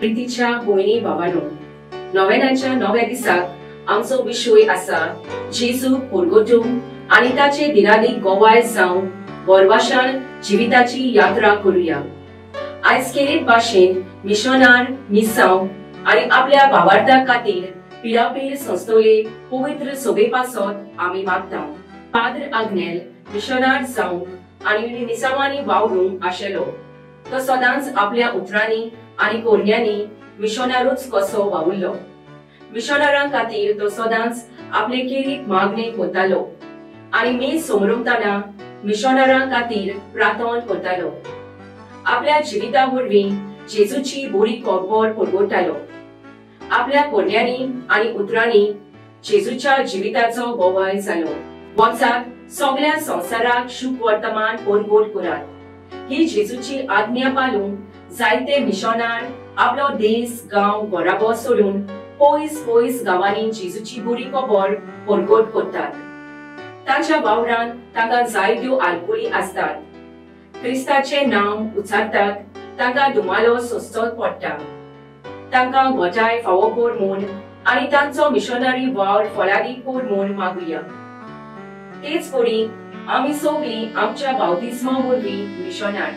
प्रितीच्या भयणी भावांनो, नोवेनाच्या नव्या दिसाक आमचो विशय आसा जेजू परगटूंक आनी ताचे दिरादीक गोवाय जावन बोरवाशान जिविताची यात्रा करुया. आयज केरीत भाशेन मिशनार मिसांव आनी आपल्या भावार्था खातीर पिरापीर संस्थोले पवित्र सोबे पासत आमी मागता. पाद्र आग्नेल मिशनार जावंक आनी मिसांवांनी वावरूंक आशिल्लो. तो सदांच आपल्या उतरांनी आनी कोरण्यांनी मिशनारूच कसो वावुरलो. मिशनारां खातीर तो सदांच आपले केरीत मागणे करतालो आनी मीस समरमतना मिशनारां खातीर प्रार्थना करतालो. आपल्या जिविता वरवीं जेजूची बरी खबर परगटालो. आपल्या कोरण्यांनी आनी उतरांनी जेजूच्या जिविताचो गोवाय जालो. वचात सगळ्या संवसाराक शुभ वर्तमान परगट करात ही जेजूची आज्ञा पालून जायते मिशनार आपलो देश गांव घराबो सोडून पयस पयस गांवांनी जेजूची बरी खबर परगट करतात. ताच्या वावरान तांकां जायत्यो आलकुली आसतात. क्रिस्ताचें नांव उच्चारतात तांकां धुमालो सोंसचो पडटा. तांकां गोटाय फावो कर म्हूण आनी तांचो मिशनरी वावर फळादीक कर म्हूण मागुया. तेच परी आमी सगळीं आमच्या बावतिस्मा वरवीं मिशनार,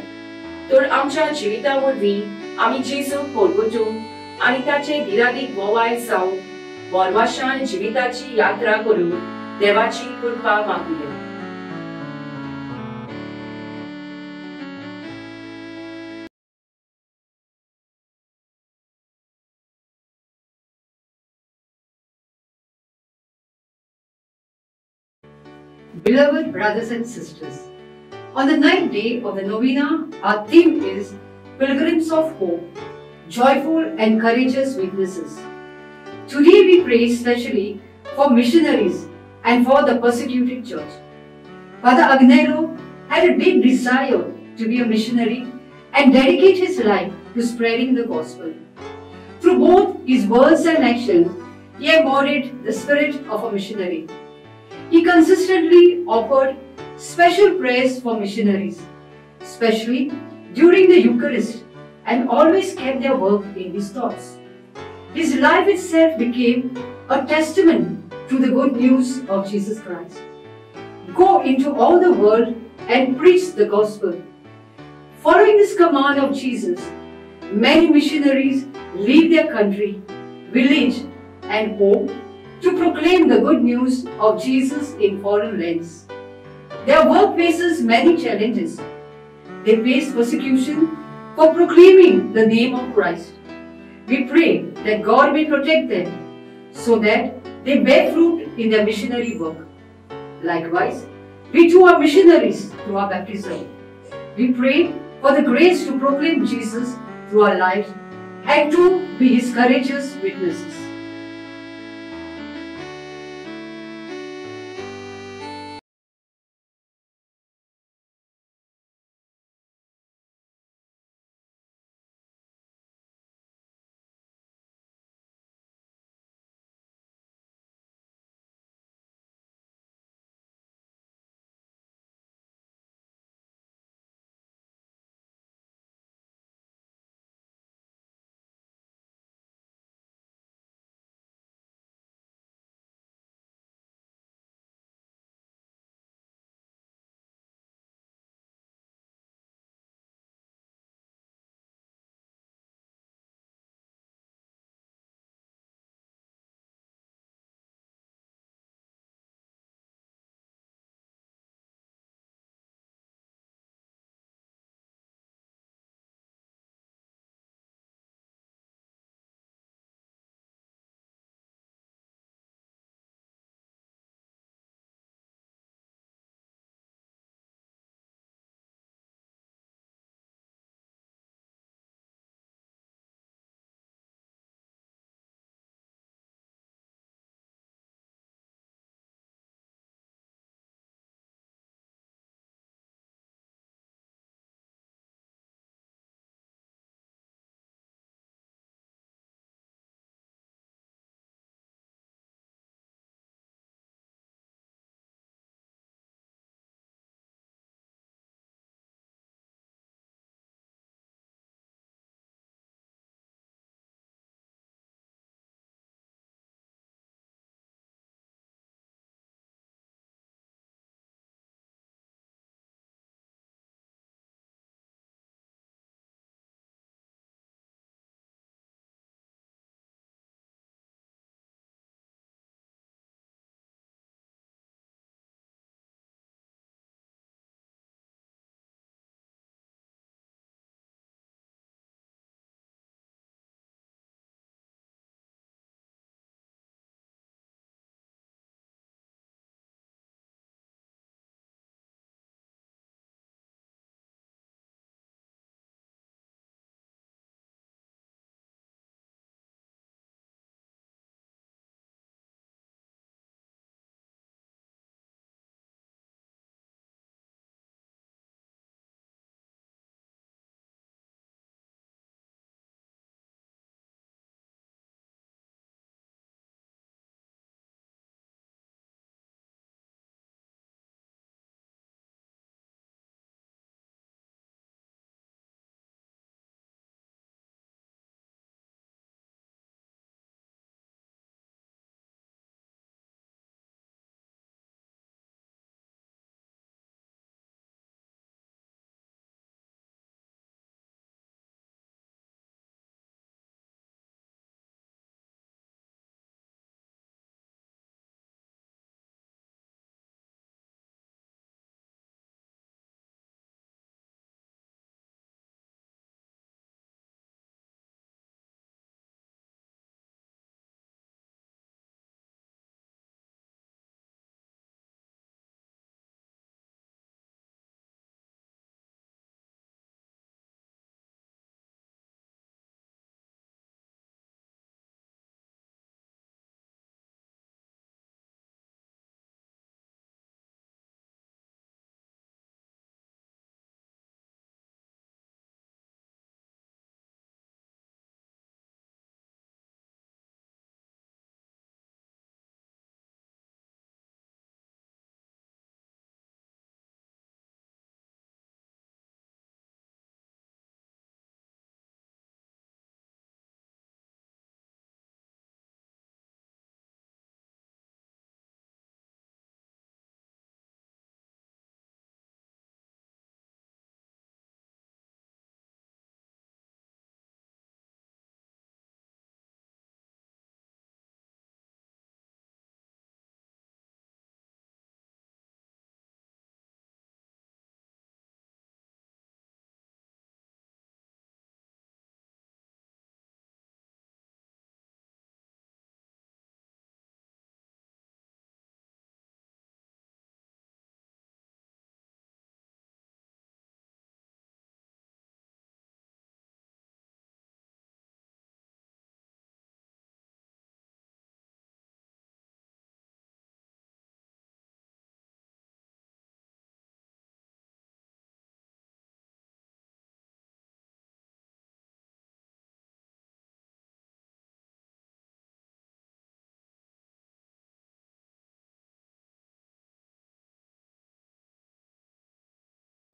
तर आमच्या जिविता वरवीं आमी जेजूक परगटूंक आनी ताचे दिरादीक गोवाय जावन बोरवाशान जिविताची यात्रा करून देवाची कृपा मागुया. Beloved brothers and sisters, on the ninth day of the novena, our theme is Pilgrims of Hope, Joyful and Courageous Witnesses. Today we pray especially for missionaries and for the persecuted church. Father Agnello had a deep desire to be a missionary and dedicate his life to spreading the gospel. Through both his words and actions, he embodied the spirit of a missionary. He consistently offered special prayers for missionaries, especially during the Eucharist, and always kept their work in his thoughts. His life itself became a testament to the good news of Jesus Christ. Go into all the world and preach the gospel. Following this command of Jesus, many missionaries leave their country, village, and home to proclaim the good news of Jesus in foreign lands. Their work faces many challenges. They face persecution for proclaiming the name of Christ. We pray that God may protect them so that they bear fruit in their missionary work. Likewise, we too are missionaries through our baptism. We pray for the grace to proclaim Jesus through our lives and to be his courageous witnesses.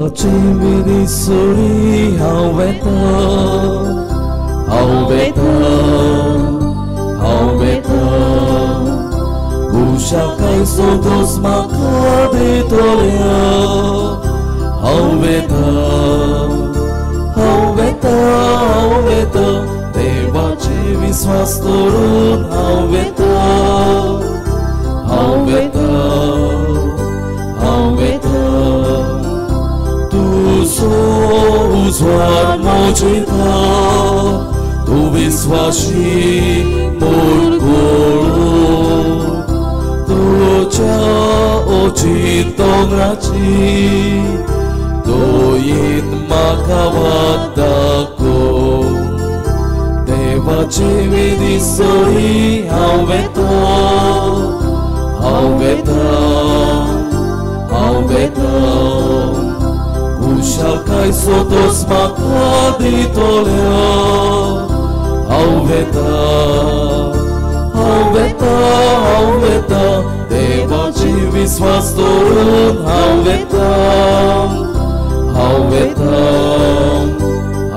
विधी सोडी हांव वेता, हांव वेता, हांव वेता. कुशाकाय सोदोस म्हाका दितोल्या. हांव वेता, हांव वेता, हांव वेता. देवाचे विस्वास दवरून हांव वेता, हांव वेता, हांव वेता. तुजो उजवाड मोजिता, तूं विस्वाशी मोड करून तुज्या ओची दोंगराची दोयेन म्हाका वाट दाखोव. देवाचे विधी सोडी हांव वेता, हांव वेता, हांव वेता. कुशाकाय सोदोस म्हाका दितोल्या. हांव वेता, हांव वेता, हांव वेता. देवाचे विस्वास दवरून हांव वेता, हांव वेता,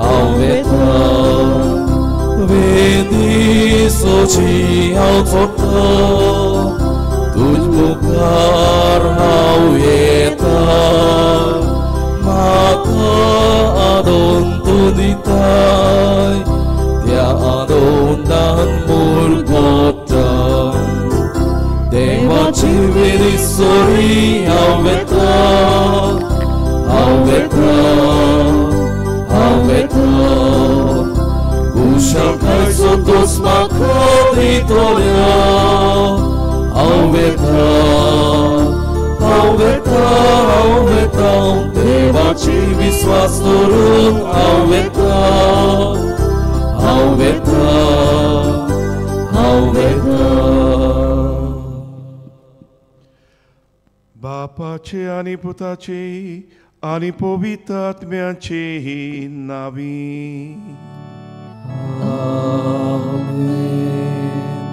हांव वेता. वेदी सोची हांव चोरता, तुज मुखार हांव येता. म्हाका आदोन तूं दिताय, त्या आदोनान मुरगोता. देवाची विधी सोडी हांव वेता, हांव वेता, हांव वेता. कुशाकाय सोदोस म्हाका दितोल्या. हांव वेता, हांव वेता, हांव वेता. देवाची विस्वास दवरून हांव वेता, हांव वेता, हांव वेता. बापाचे आनी पुताचे आनी पवित्र आत्म्याचे नांवी.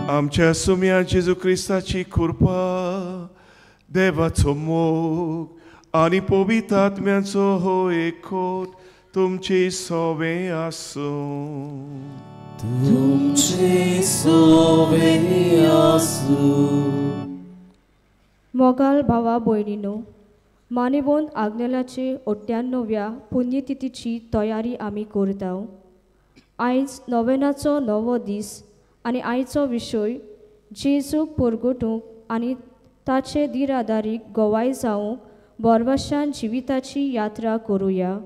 आमच्या सुम्या जेजू क्रिस्ताची कृपा, देवाचो मोग आनी पवित्र आत्म्याचो हो एकवट तुमचे सोवे आसूं. तुमचे सोवे आसूं. मोगाल भावा भयणीनो, मानेवंत आग्नेलाचे 98व्या पुण्यतिथीची तयारी आमी करता. आयज नोवेनाचो नवो दीस आनी आयचो विशय जेजूक परगटूंक आनी ताचे दिरादारीक गोवाय जावंक बोरवाशान जिविताची यात्रा करुया.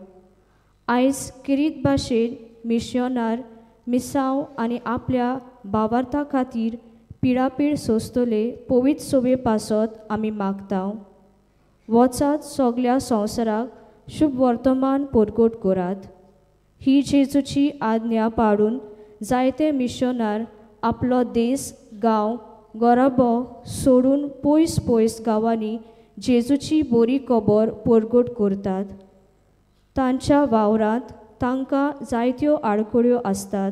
आयज किरीत भाशेन मिशयोनार मिसांव आनी आपल्या भावार्था खातीर पिडापीड सोंसतले पवित्र सोबे पासत आमी मागता. वचात सगल्या संवसाराक शुभ वर्तमान परगट करात. ही जेजूची आज्ञा पाळून जायते मिशयोनार आपलो देस, गांव, घराबो सोडून पयस पयस गांवांनी जेजूची बरी खबर परगट करतात. तांच्या वावरांत तांकां जायत्यो आडखळ्यो आसतात.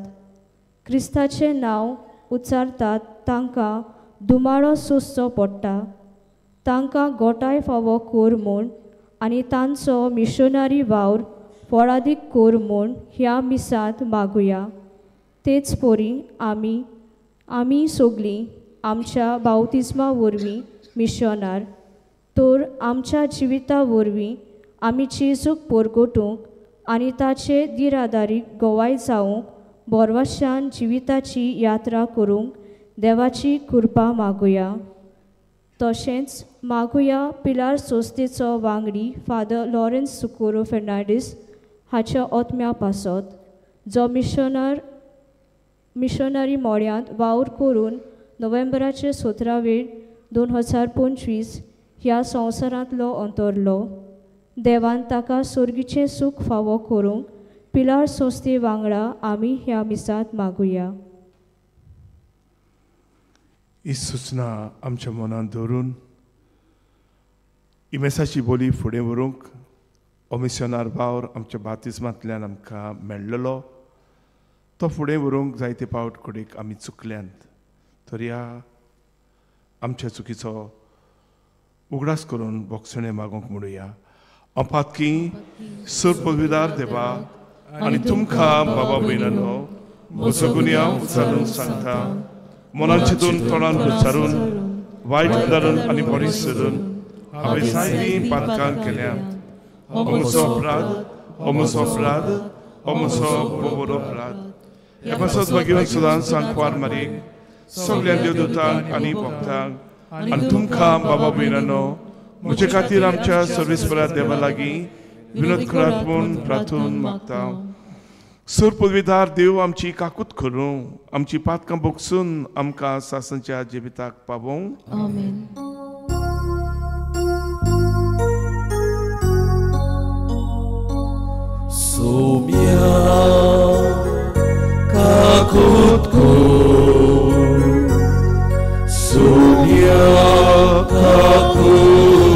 क्रिस्ताचें नांव उच्चारतात तांकां दुमाळो सोंसचो पडटा. तांकां गोठाय फावो कर म्हूण आनी तांचो मिशनरी वावर फळादीक कर म्हूण ह्या मिसांत मागुया. तेच परी आमी सगळीं आमच्या बावतिज्मा वरवीं मिशनार तर आमच्या जिविता वरवीं आमी जेजूक परगटूंक आनी ताचे दिरादारीक गोवाय जावंक बोरवाशान जिविताची यात्रा करूंक देवाची कृपा मागुया. तशेंच मागुया पिलार संस्थेचो वांगडी फादर लॉरन्स सुकोरो फेर्नांडीस हाच्या आत्म्या पासत, जो मिशनरी मोड्यांत वावर करून नोव्हेंबराचे 17 2025 ह्या संवसारांतलो अंतरलो. देवान ताका सर्गीचें सूख फावो करूंक पिलार संस्थे वांगडा आमी ह्या मिसांत मागुया. ही सुचना आमच्या मनांत धरून इमेसाची बोली फुडें व्हरूंक हो मिशनार वावर आमच्या बातिज्मांतल्यान आमकां मेळ्ळलो तो फुडें व्हरूंक जायते पावट कडेक आमी चुकल्यांत. तर ह्या आमच्या चुकीचो उगडास करून बोगसणें मागूंक म्हणुया. अपातकी सुर पदवीदार देवा आनी तुमकां बाबा भयणांनो म्हजो गुन्यांव उचारून सांगता मनान चिंतून तोंडान उच्चारून वायट उदाहरण आनी बरी सोदून हांवें जायतीं पातकां केल्यांत. हो म्हजो अपराध, हो म्हजो अपराध, हो म्हजो भोव अपराध. ह्या पासत भाग्यवंत सदांच सांकवार मारीक सगळ्या देवदूतांक आनी भक्तांक आनी तुमकां बाबा भयणांनो म्हजे खातीर आमच्या सर्वेस्परा देवा लागीं विनोद करात म्हूण प्रार्थून मागता. सूर पदवीदार देव आमची काकूत करूं, आमची पातकां बोगसून आमकां सासणच्या जिविताक पावोवं. आमेन. सोम्या काकूत कर, सोम्या काकूत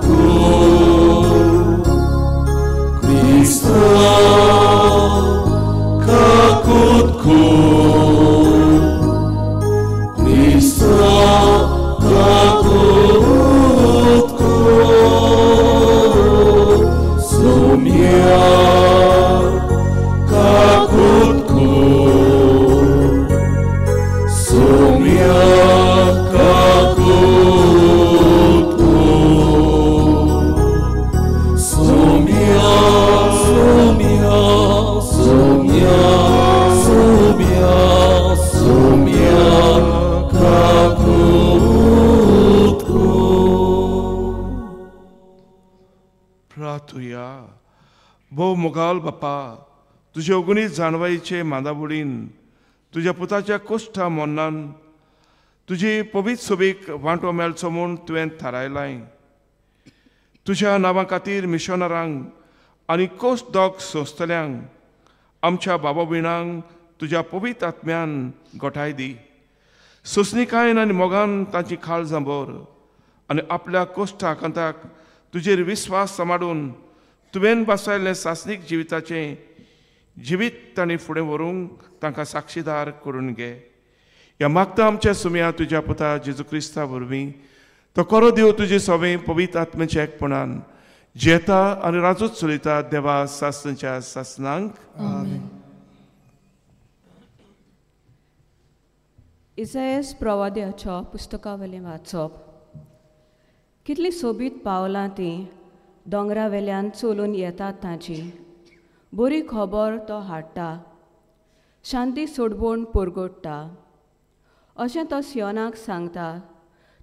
कर, क्रिस्ता काकूत कर, क्रिस्ता काकूत कर, सोम्या काकूत कर, सोम्या काकूत कर, सोम्या सोम्या सोम्या सोम्या सोम्या काकूत कर. प्रार्थुया. भोव मोगाल बापा, तुजे अगुणीत जाणवायेचे मांदाबुडीन तुज्या पुताच्या कोश्टा मोन्नान तुजी पवित्र सोबीक वांटो मेळचो म्हूण तुवें थारायलाय. तुज्या नांवा खातीर मिशनरांक आनी कोस्ट डॉग संस्थल्यांक आमच्या बाबा भयणांक तुज्या पवित्र आत्म्यान गोठाय दी. सोंसणीकायेन आनी मोगान तांची खाल जांबर आनी आपल्या कोश्टा आकांताक तुजेर विस्वास सांबाळून तुवें बसायल्लें सासणीक जिविताचें जिवीत तांणी फुडें व्हरूंक तांकां साक्षीदार करून घे. ह्या मागता आमच्या सुम्या तुज्या पुता जेजू क्रिस्ता वरवीं तो करो देव तुजे सवें पवित्र आत्म्याच्या एकपणान जेता आनी राजूच चलयता देवा सासणच्या सासणांक. आमेन. इसायास प्रवाद्याच्या पुस्तकावेलें वाचप. कितलीं सोबीत पावलां तीं दोंगरा वेल्यान चलून येतात तांची. बरी खबर तो हाडटा, शांती सोडवण परगट्टा. अशें तो सियोनाक सांगता,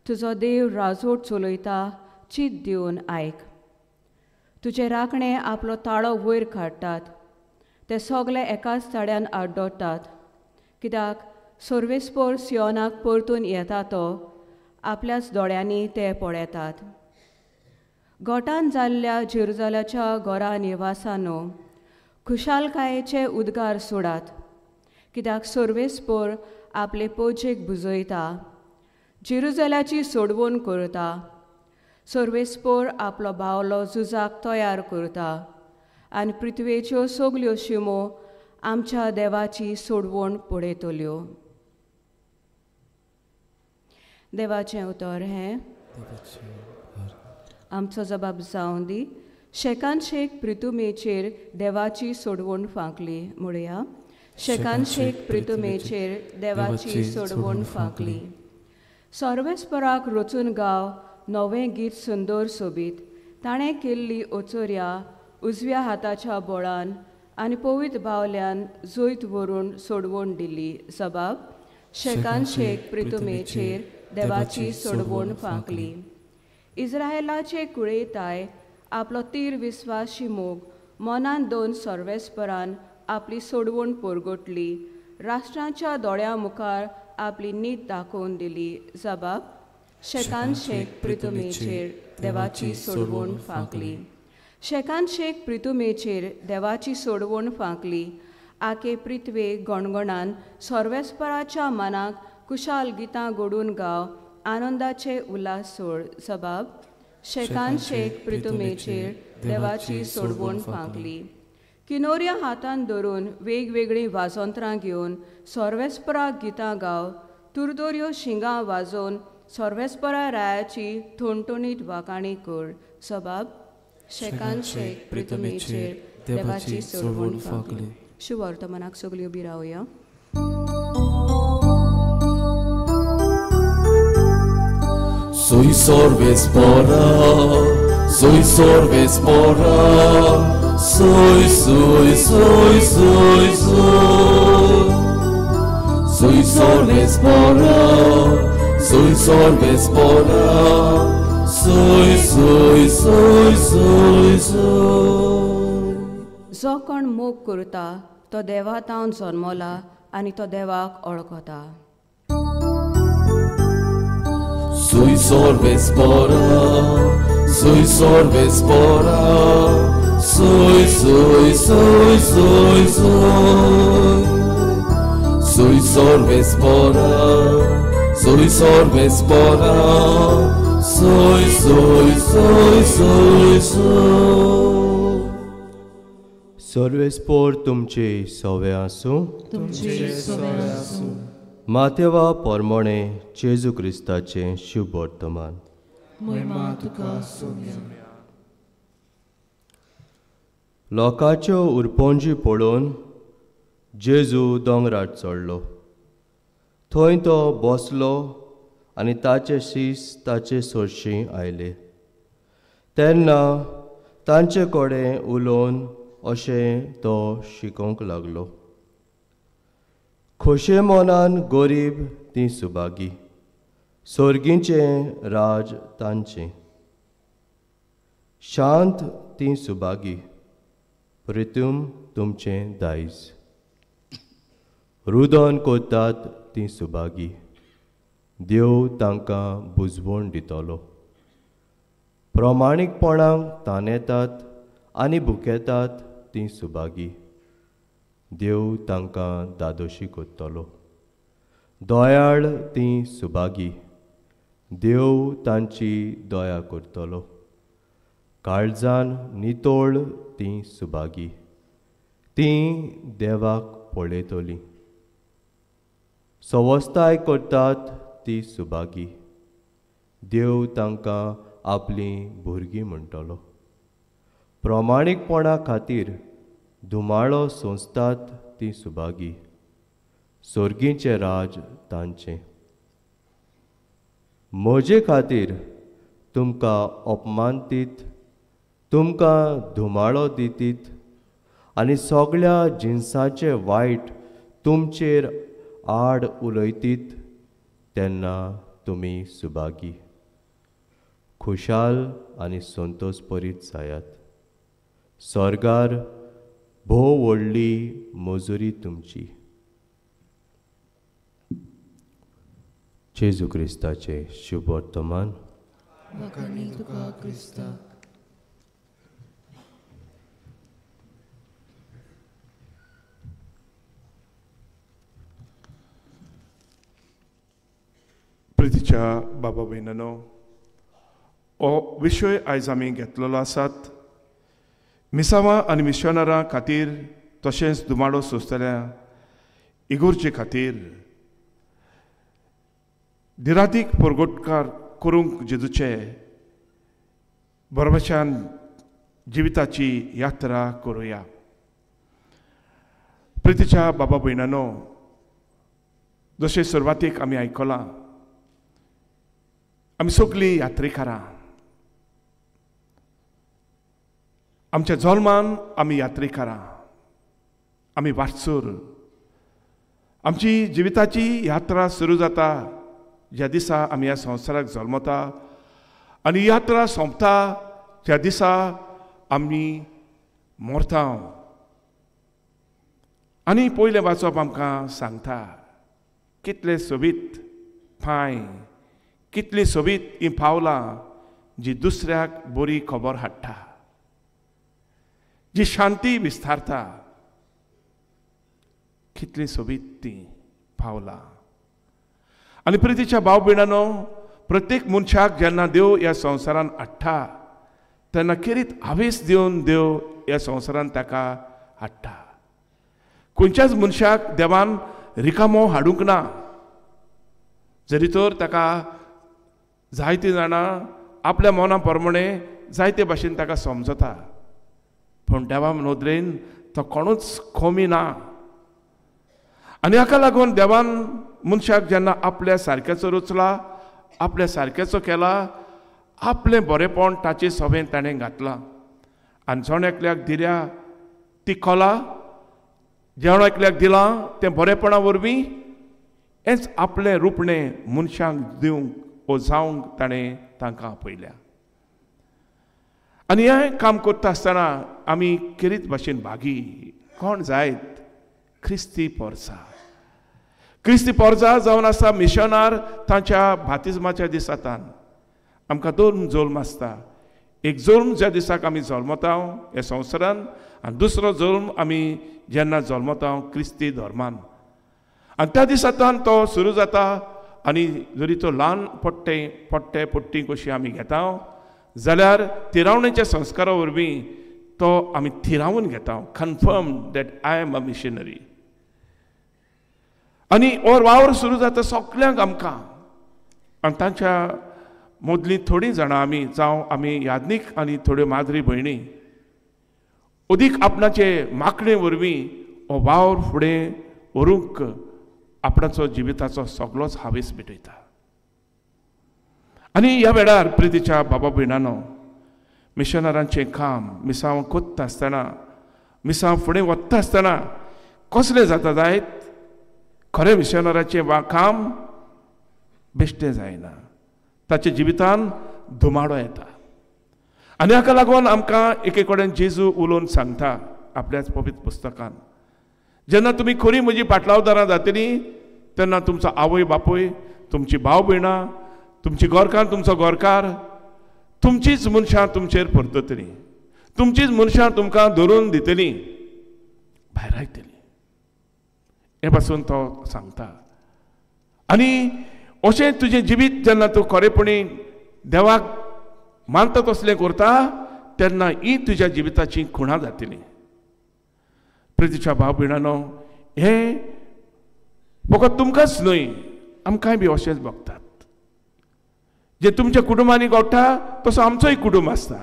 तुजो देव राजवट चलयता, चीत दिवन आयक. तुजे राखणे आपलो ताळो वयर काडटात, ते सगळे एकाच ताळ्यान आड्डोटात. कित्याक सर्वेस्पोर सियोनाक परतून येता तो आपल्याच दोळ्यांनी ते पळयतात. गोठान जाल्ल्या जेरुजालाच्या घरा निवासानो खुशालकायेचे उद्गार सोडात, कित्याक सर्वेस्पोर आपले पोजेक बुजयता, जेरुजालाची सोडवण करता. सर्वेस्पोर आपलो बावलो झुजाक तयार करता आनी पृथ्वेच्यो सगल्यो शिमो आमच्या देवाची सोडवण पळयतल्यो. देवाचें उतर हें आमचो जबाब जावं दी. शेकान शेक प्रितुमेचेर देवाची सोडवण फांकली. म्हणया, शेकान शेक प्रितुमेचेर देवाची सोडवण फांकली. सर्वेस्पराक रचून गाव नवें गीत सुंदर सोबीत. ताणें केल्ली ओचोर्या उजव्या हाताच्या बोळान आनी पवित्र बावल्यान जैत व्हरून सोडवण दिली. जबाब, शेकान शेक प्रितुमेचेर देवाची सोडवण फांकली. इस्रायलाचे कुळेताय आपलो तीर विस्वासी मोग मनान दोन सर्वेस्परान आपली सोडवण परगटली. राष्ट्रांच्या दोळ्यां मुखार आपली नीत दाखोवन दिली. जबाब, शेकान शेक प्रितुमेचेर देवाची सोडवण फांकली. शेकान शेक प्रितुमेचेर देवाची सोडवण फांकली. आके पृथ्वे गणगणान सर्वेस्पराच्या मनाक कुशाल गितां घडून गाव आनंदाचे उल्हास सोड. जबाब, शेकान शेक प्रितुमेचेर देवाची सोडवण फांकली. किनोऱ्या हातान धरून वेगवेगळीं वाजंत्रां घेवन सर्वेस्पराक गितां गाव. तुरदोऱ्यो शिंगां वाजोवन सर्वेस्परा रायाची ठणठणीत वाखाणी कर. जबाब, शेकान शेक प्रितमेचेर देवाची सोडवण फांकली. शुवर्तमानाक सगळीं उबी रावया. Soy sorves pora, soy sorves pora, soy, soy, soy, soy, soy. Soy sorves pora, soy sorves pora, soy, soy, soy, soy, soy. जो कोण मोग करता तो देवा तावन जन्मला आनी तो देवाक ओळखता. Soy sorves pora, soy sorves pora, soy, soy, soy, soy, soy. Soy sorves pora, soy sorves pora, soy, soy, soy, soy, soy. सर्वेस्पोर तुमचे सवे आसूं. तुमचे सवे आसूं. मातेवा परमणे जेजू क्रिस्ताचें शुभ वर्तमान. महिमा तुका सोम्या. लोकांच्यो उरपोंजी पळोवन जेजू दोंगरार चडलो. थंय तो बसलो आनी ताचे शीस ताचे सरशीं आयले. तेन्ना तांचे कडेन उलोवन अशें तो शिकोवंक लागलो. खोशे मनान गरीब तीं सुभागी, सर्गीचें राज तांचें. शांत तीं सुभागी, प्रितूम तुमचें दायज. रुदन करतात तीं सुभागी, देव तांकां बुजवण दितलो. प्रमाणीकपणाक तानेतात आनी भुकेतात तीं सुभागी, देव तांकां दादोशी करतलो. दयाळ तीं सुभागी, देव तांची दया करतलो. काळजान नितळ तीं सुभागी, तीं देवाक पळयतलीं. सवस्ताय करतात ती सुभागी, देव तांकां आपलीं भुरगीं म्हणटलो. प्रमाणीकपणा खातीर धुमाळो सोंसतात ती सुभागी, सर्गीचें राज तांचें. म्हजे खातीर तुमकां अपमानतीत, तुमकां धुमाळो दितीत आनी सगळ्या जिनसाचें वायट तुमचेर आड उलयतीत तेन्ना तुमी सुभागी, खुशाल आनी संतोष परीत जायात. सर्गार भोव व्हडली मजुरी तुमची. जेजू क्रिस्ताचें शुभ वर्तमान. प्रितीच्या बाबा भयणांनो, हो विशय आयज आमी घेतलेलो आसात. मिसावां आनी मिशनरां खातीर तशेंच धुमाडो सोंसतल्या इगोर्जे खातीर दिरातीक परगोटकार करूंक जेजूचे बरोबरच्यान जिविताची यात्रा करुया. प्रितीच्या बाबा भयणांनो, जशें सुरवातीक आमी आयकलां, आमी सगळीं यात्रेकारां. आमच्या जल्मान आमी यात्रेकारां, आमी वाटसूर. आमची जिविताची यात्रा सुरू जाता ज्या दिसा आमी ह्या संवसाराक जल्मता आनी यात्रा सोंपता त्या दिसा आमी मरता. आनी पयलें वाचप आमकां सांगता कितले सोबीत पांय, कितली सोबीत ही पावलां जी दुसऱ्याक बरी खबर हाडटा, जी शांती विस्तारता. कितली सोबीत ती पावलां. आनी प्रितीच्या भाव भयणांनो, प्रत्येक मनशाक जेन्ना देव ह्या संवसारान हाडटा तेन्ना खेरीत हावेस दिवन देव ह्या संवसारान ताका हाडटा. खंयच्याच मनशाक देवान रिकामो हाडूंक ना, जरी तर ताका जायतीं जाणां आपल्या मना प्रमाणे जायते भाशेन ताका समजता, पूण देवा नदरेन तो कोणूच कमी ना. आनी हाका लागून देवान मनशाक जेन्ना आपल्या सारक्याचो रचला, आपल्या सारक्याचो केला, आपलें बरेंपण ताचे सभेन ताणें घातलां. आनी जण एकल्याक दिल्या ती कला, जण एकल्याक दिलां तें बरेंपणा वरवीं हेंच आपलें रुपणें मनशांक दिवंक वो जावंक ताणें तांकां आपयल्या. आनी हें काम करता आसतना आमी खेरीत भाशेन भागी कोण जायत क्रिस्ती पोरसा. क्रिस्ती पोरसा जावन आसा मिशनार तांच्या बातिज्माच्या दिसातान आमकां दोन जल्म आसता. एक जल्म ज्या दिसाक आमी जल्मता ह्या संवसारान, आनी दुसरो जल्म आमी जेन्ना जल्मता क्रिस्ती धर्मान. आनी त्या दिसातान तो सुरू जाता. आनी जरी तो ल्हान पट्टे पट्टे पट्टी कशी आमी घेता जाल्यार थिरावणेच्या संस्कारा वरवीं तो आमी थिरावन घेता, confirm that I am a missionary. आनी हो वावर सुरू जाता सगल्यांक आमकां. आनी तांच्या मदलीं थोडीं जाणां आमी, जावं आमी यादनीक आनी थोड्यो माद्री भयणी अदीक आपणाचे मागणे वरवीं हो वावर फुडें व्हरूंक आपणाचो जिविताचो सगळोच हावेस भेटयता. आनी ह्या वेळार प्रितीच्या बाबा भयणानो, मिशनरांचें काम मिसांव कोत्ता आसतना, मिसांव फुडें वता आसतना कसलें जाता जायत, खरें मिशनराचें वा काम बेश्टें जायना, ताच्या जिवितान धुमाडो येता. आनी हाका लागून आमकां एके कडेन जेजू उलोवन सांगता आपल्याच पवित्र पुस्तकान, जेन्ना तुमी खरी म्हजी पाटलावदारां जातलीं तेन्ना तुमचो आवय बापूय, तुमची भाव भयणां, तुमची गोरकार, तुमचो गोरकार, तुमचीच मनशां तुमचेर परततलीं, तुमचीच मनशां तुमकां धरून दितलीं, भायरायतलीं. हे पासून तो सांगता. आनी अशें तुजें जिवीत जेन्ना तूं खरेपणी देवाक मानता तसलें करता तेन्ना ही तुज्या जिविताची खुणां जातली. प्रितीच्या भाव भयणानो, हें फकत तुमकांच न्हय, आमकांय बी अशेंच बघतात. जे तुमच्या कुटुंबांनी घडटा तसो आमचोय कुटुंब आसता.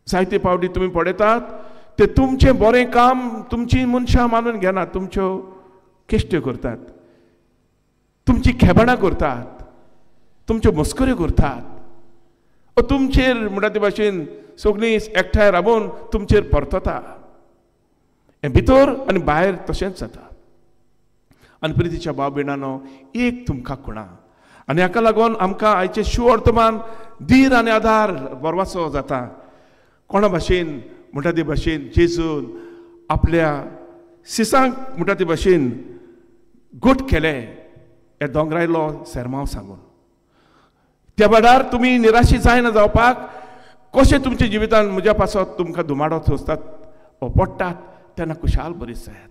जायते पावटी तुमी पळयतात ते तुमचें बरें काम तुमची मनशां मानून घेना, तुमच्यो केश्ट्यो करतात, तुमची खेबणां करतात, तुमच्यो मस्कऱ्यो करतात, तुमचेर म्हणटा ते भाशेन सगळीं एकठांय राबोवन तुमचेर परतता. हें भितर आनी भायर तशेंच जाता. आनी प्रितीच्या भाव भयणानो, एक तुमकां खुणा. आनी हाका लागून आमकां आयचें शुवर्तमान धीर आनी आधार बरवाचो जाता. कोणा भाशेन म्हणटा ते भाशेन जेजून आपल्या सिसांक म्हणटा ते भाशेन गोट केले ह्या दोंगरायलो सेरमांव सांगून. त्या वेळार तुमी निराशी जायना जावपाक, कशें तुमच्या जिवितान म्हज्या पासत तुमकां धुमाडो सोंसतात वो पडटात तेन्ना खुशाल बरी जायात.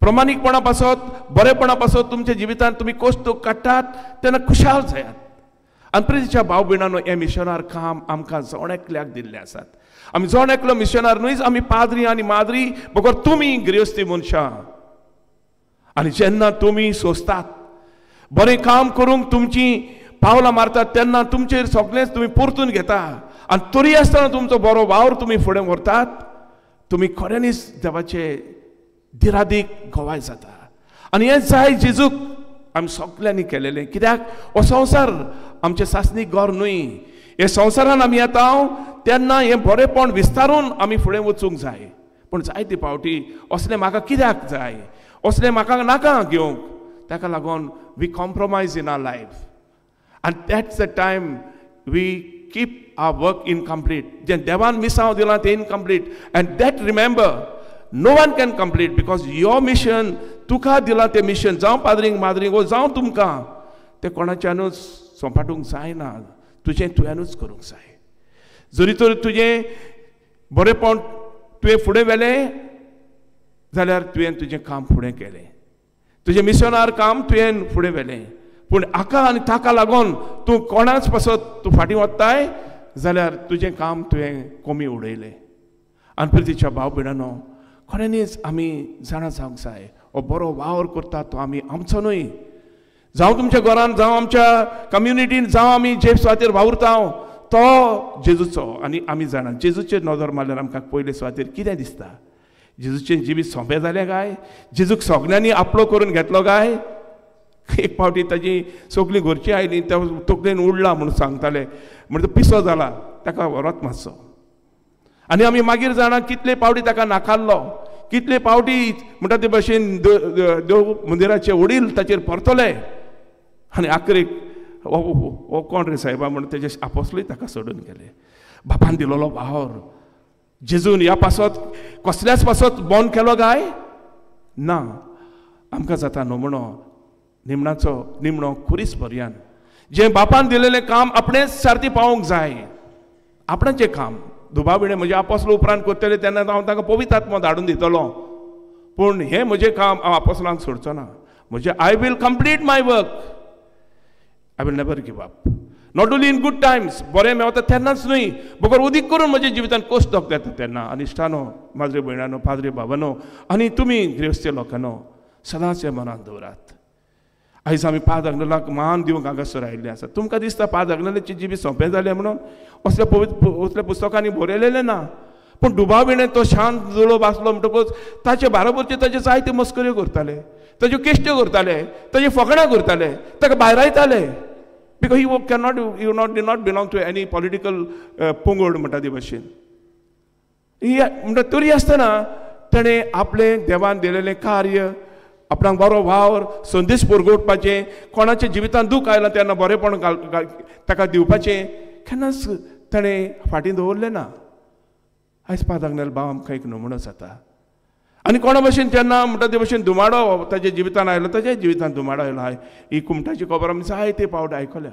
प्रमाणीकपणा पासत, बरेपणा पासत तुमच्या जिवितान तुमी कश्ट काडटात तेन्ना खुशाल जायात. आनी प्रितीच्या भाव भयणानो, हें मिशनार काम आमकां जण एकल्याक दिल्लें आसात. आमी जण एकलो मिशनार न्हयच, आमी पाद्री आनी माद्री बगर तुमी गिरेस्ती मनशां. आनी जेन्ना तुमी सोंसतात, बरें काम करूंक तुमची पावलां मारतात तेन्ना तुमचेर सगळेंच तुमी परतून घेता आनी तरी आसतना तुमचो बरो वावर तुमी फुडें व्हरतात, तुमी खऱ्यांनीच देवाचे दिरादीक गवाय जाता. आनी हें जाय जेजूक आमी सगल्यांनी केलेलें. कित्याक हो संवसार आमचें सासणीक घर न्हय. हे संवसारान आमी येता तेन्ना हें बरेंपण विस्तारून आमी फुडें वचूंक जाय. पूण जायते फावटी असलें म्हाका कित्याक जाय, असलें म्हाका नाका घेवंक, ताका लागून we compromise in our life. And that's the time we keep our work incomplete. जें देवान मिसांव दिलां तें incomplete. And that remember, no one can complete because your mission, तुका दिलां तें मिशन, जावं पाद्रींक माद्रींक वो जावं तुमकां, तें कोणाच्यानूच सोंपाटूंक जायना, तुजें तुवेंनूच करूंक जाय. जरी तर तुजें बरेंपण तुवें फुडें व्हेलें जाल्यार तुवें तुजें काम फुडें केलें, तुजें मिशनार काम तुवें फुडें व्हेलें. पूण हाका आनी ताका लागून तूं कोणाच पासत तूं फाटीं वताय जाल्यार तुजें काम तुवें कमी उडयलें. आनी प्रितीच्या भाव भयणानो, खऱ्यांनीच आमी जाणा जावंक जाय हो बरो वावर करता तो आमी आमचो न्हय. जावं तुमच्या घरान, जावं आमच्या कम्युनिटीन, जावं आमी जे सुवातेर वावुरता तो जेजूचो. आनी आमी जाणा जेजूचेर नदर मारल्यार आमकां पयले सुवातेर कितें दिसता? जेजूचें जिवीत सोंपें जालें काय? जेजूक सगळ्यांनी आपलो करून घेतलो काय? एक फावटी ताजी सगळीं घरचीं आयलीं, त्या तकलेन उडला म्हणून सांगताले, म्हणटा पिसो जाला, ताका व्हरत मातसो. आनी आमी मागीर जाणा कितले पावटी ताका नाकारलो, कितले पावटी म्हणटा ते भशेन देव मंदिराचे वडील ताचेर परतले आनी आखरीक हो कोण रे साहेबा म्हणून तेजे आपोसलूय ताका सोडून गेले. बापान दिलोलो वावर जेजून ह्या पासत कसल्याच पासत बंद केलो काय ना? आमकां जाता नमुनो निमणाचो निमणो खुरीस पर्यान जें बापान दिलेलें काम आपणेच सारती पावोवंक जाय. आपणाचें काम दुबाविणें म्हजें आपोसलो उपरांत करतलें तेन्ना हांव तांकां पवित्र आत्मो धाडून दितलो, पूण हें म्हजें काम हांव आपोसलांक सोडचो ना. म्हजें I will complete my work, I will never give up, not only in good times, बरें मेवता तेन्नाच न्हय, बगर उदीक करून म्हज्या जिवितान कश्ट दोख येता तेन्ना. आनी इश्टानो, माजरे भयणानो, पाद्रे बाबानो आनी तुमी ग्रेवस्ते लोकांनो, सदांच हें मनांत दवरात. आयज आमी पाद आग्नेलाक मान दिवंक हांगासर आयिल्ले आसा. तुमकां दिसता पाद आग्नेलाचें जिवीत सोंपें जालें म्हणून? असल्या पवित्र असल्या पुस्तकांनी बरयलेलें ना, पूण दुबाविणें तो शांत जुळोब आसलो म्हणटकूच ताचे बाराबरचे ताचे जायते मस्कऱ्यो करताले, ताज्यो केश्ट्यो करताले, ताजी फकाणां करताले, ताका भायरायताले. Because he cannot, you not did not belong to any political पंगड म्हणटा ते भशेन. म्हणटा तरी आसतना ताणें आपलें देवान दिलेलें कार्य, आपणाक बरो वावर, संदेश पुरगोवपाचें, कोणाच्या जिवितांत दूख आयलां तेन्ना बरेंपण ताका दिवपाचें केन्नाच ताणें फाटीं दवरलें ना. आयज पाद आग्नेल भाव आमकां एक नमुनो जाता. आनी कोणा भशेन जेन्ना म्हणटा ते भशेन धुमाडो ताच्या जिवितान आयलो, ताच्या जिवितान धुमाडो आयलो. हाय ही कुमटाची खबर आमी जायते पावट आयकल्या.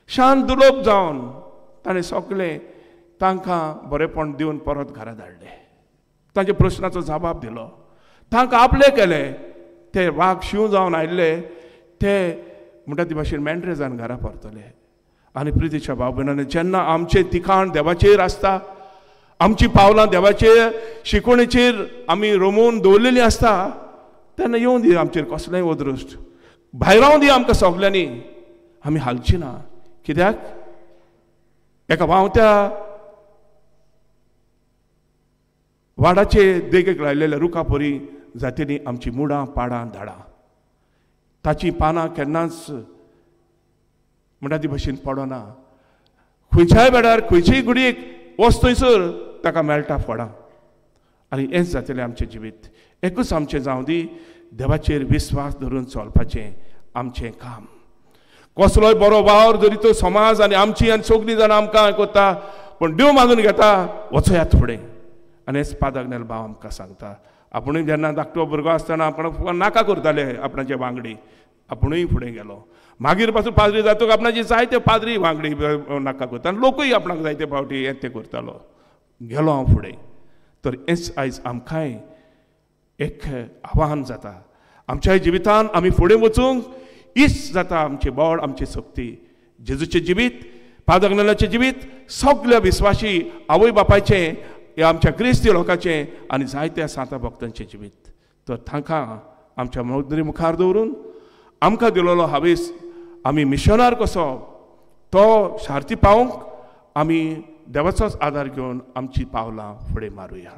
शांत दुलोप जावन ताणें सगळें तांकां बरेंपण दिवन परत घरा धाडलें, तांच्या प्रश्नाचो जबाब दिलो, तांकां आपले केले. ते वाग शींव जावन आयिल्ले ते म्हणटा ते भाशेन मेंढरे जावन घरा परतले. आनी प्रितीच्या भाव भयणांनी, जेन्ना आमचें तिखाण देवाचेर आसता, आमची पावलां देवाचेर शिकवणेचेर आमी रोमून दवरलेलीं आसता, तेन्ना येवन दी आमचेर कसलेंय अदृश्ट, भायरावन दी आमकां सगल्यांनी, आमी हालची ना. कित्याक? एका व्हांवत्या वाडाचे देगेक लायलेल्या रुखा परी जातली आमची मुडां पाडां धाडां, ताचीं पानां केन्नाच म्हणटा ती भशेन पडना. खंयच्याय वेळार खंयचेय घडयेक वच थंयसर ताका मेळटा फळां. आनी हेंच जातलें आमचें जिवीत. एकूच आमचें जावं दी, देवाचेर विस्वास धरून चलपाचें आमचें काम. कसलोय बरो वावर जरी तो समाज आनी आमची आनी सगळीं जाणां आमकां करता, पूण देव मागून घेता, वचयात फुडें. आनी हेच पाद आग्नेल भाव आमकां सांगता. आपुणूय जेन्ना धाकटो भुरगो आसतना आपणाक नाका करताले आपणाचे वांगडी, आपुणूय फुडें गेलो. मागीर पासून पाद्री जातक आपणाची जायते पाद्री वांगडी नाका करता आनी लोकूय आपणाक जायते फावटी हें तें करतालो. गेलो हांव फुडें. तर हेंच आयज आमकांय एक आव्हान जाता आमच्या जिवितान. आमी फुडें वचूंक हीच जाता आमचें बळ, आमची शक्ती. जेजूचें जिवीत, पाद आग्नेलाचें जिवीत, सगल्या विस्वाशी आवय बापायचें, ह्या आमच्या क्रिस्ती लोकांचें आनी जायत्या सांता भक्तांचें जिवीत. तर तांकां आमच्या नदरे मुखार दवरून आमकां दिलोलो हावेस आमी मिशनार कसो तो सारती पावोवंक आमी देवाचोच आदार घेवन आमची पावलां फुडें मारुया.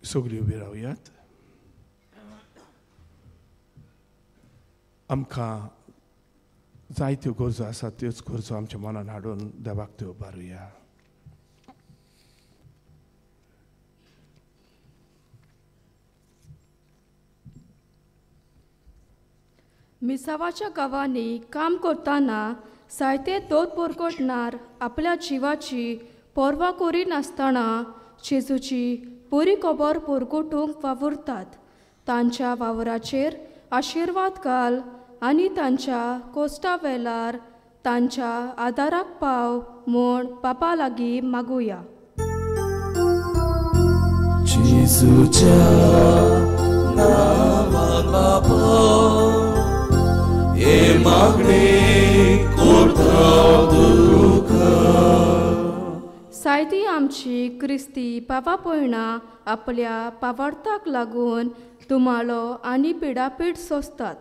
सगळीं उबी रावयात. आमकां जायत्यो गरजो आसात, त्योच गरजो आमच्या मनान हाडून देवाक त्यो उबारुया. मिसावाच्या गांवांनी काम करतना जायते दोत पोरकोटणार आपल्या जिवाची पर्वा करिनासतना जेजूची बरी खबर पोरकोटूंक वावुरतात. तांच्या वावराचेर आशिर्वाद घाल आनी तांच्या कोश्टा वेलार तांच्या आदाराक पाव म्हूण बापा लागीं मागुया. जेजूच्या नांवान बापा हे मागणे करता तुका. सायती आमची क्रिस्ती पावा पयणा आपल्या पावार्थाक लागून तुमालो आनी पिडापीड सोंसतात.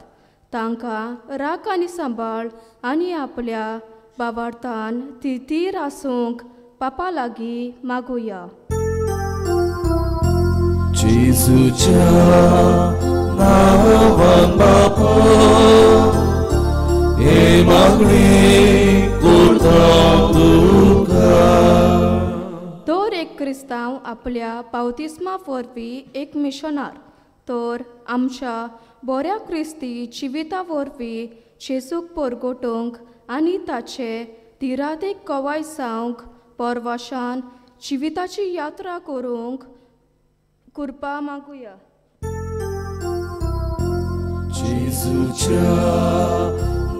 तांकां राख आनी सांबाळ आनी आपल्या बावार्थान ती तीर आसूंक पापा लागीं मागुया. जेजूच्या नांवान बापा हे मागणे करता तुका. तर एक क्रिस्तांव आपल्या बावतिस्मा वरवीं एक मिशनार, तर आमच्या बऱ्या क्रिस्ती जिविता वरवीं जेजूक परगटूंक आनी ताचे तिरादीक गवाय जावंक परवाशान जिविताची यात्रा करूंक कृपा मागुया. जेजूच्या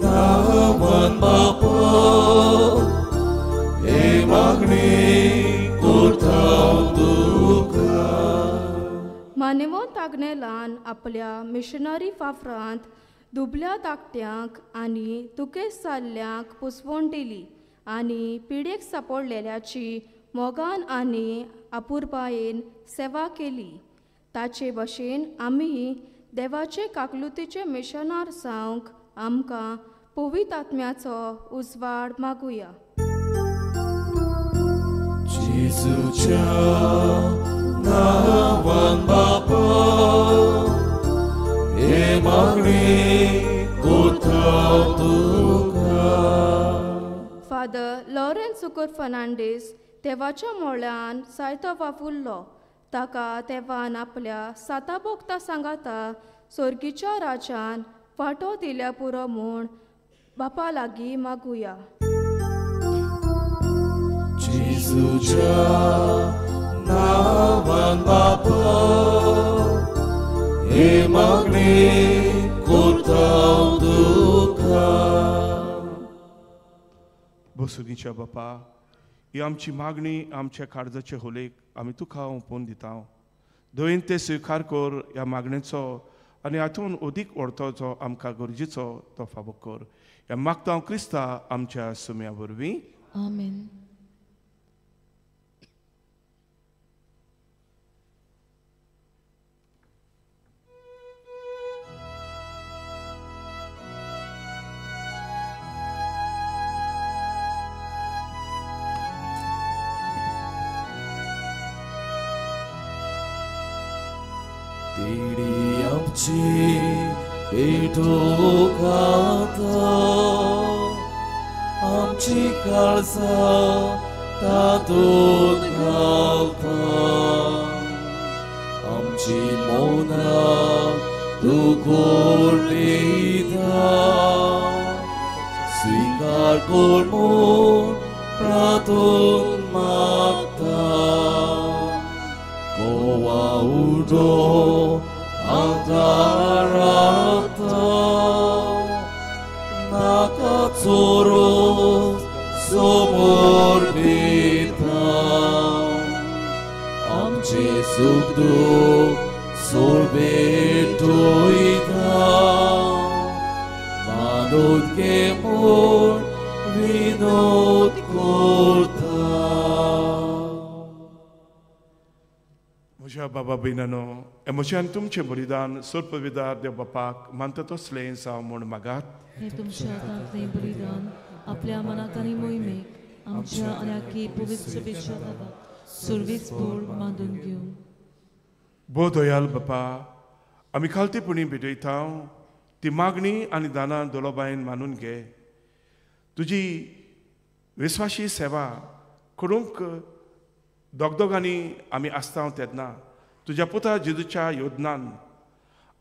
नांवान बापा हे मागणे करता तुका. मानेवंत आग्नेलान आपल्या मिशनरी वावरांत दुबल्या धाकट्यांक आनी दुखेस्त जाल्ल्यांक पोसवण दिली आनी पिडेक सापडलेल्याची मोगान आनी अपुरबायेन सेवा केली. ताचे भशेन आमी देवाचे काकलुतीचे मिशनार जावंक आमकां पवित्र आत्म्याचो उजवाड मागुया. जेजूच्या नांवान बापा हे मागणे करता तुका. फादर लॉरेन्स सुकोर फर्नांडीस देवाच्या मोळ्यान जायतो वावुरलो. ताका देवान आपल्या साता भोगता सांगाता सोर्गीच्या राजान वांटो दिल्या पुरो म्हूण बापा लागीं मागुया. जेजूच्या नांवान बापा हे मागणे करता तुका. बसुगीच्या बापा, ही आमची मागणी आमच्या काळजाचे होलेक आमी तुका ओंपून दिता. दयेन ते स्विकार कर ह्या मागणेचो आनी हातून अदीक व्हरतो जो आमकां गरजेचो तो फावो कर. ह्या मागता हांव क्रिस्ता आमच्या सुम्या वरवीं. आमेन. तेडी आमची पेटोवंक आमची काळजां तातूंत घालता, आमची मनां तूं गोडयता, स्विकार कर म्हूण प्रार्थून मागता. गोवा उडो अंधारांत नाका चोरो समोर भिता, आमचे सुख दुख सोडभेटयता, मानून घे म्हूण विनोद करता. म्हज्या बाबा भयणांनो, म्हजें आनी तुमचें बलिदान सर्पविदार देव बापाक मानता तसलें जावं म्हूण मागात. हें तुमच्या हातांतलें बलिदान आपल्या मनाक आनी मोहिमेक आमच्या आनी आखी पवित्र सभेच्या बाबा सुरवेच बोल मांदून घेवं. भोव दयाल बापा, आमी खालतेपणी भेटयता ती मागणी आनी दानां दोलोबायन मानून घे. तुजी विस्वाशी सेवा करूंक दोगदोगांनी आमी आसता तेन्ना तुज्या पुता जेजूच्या योदनान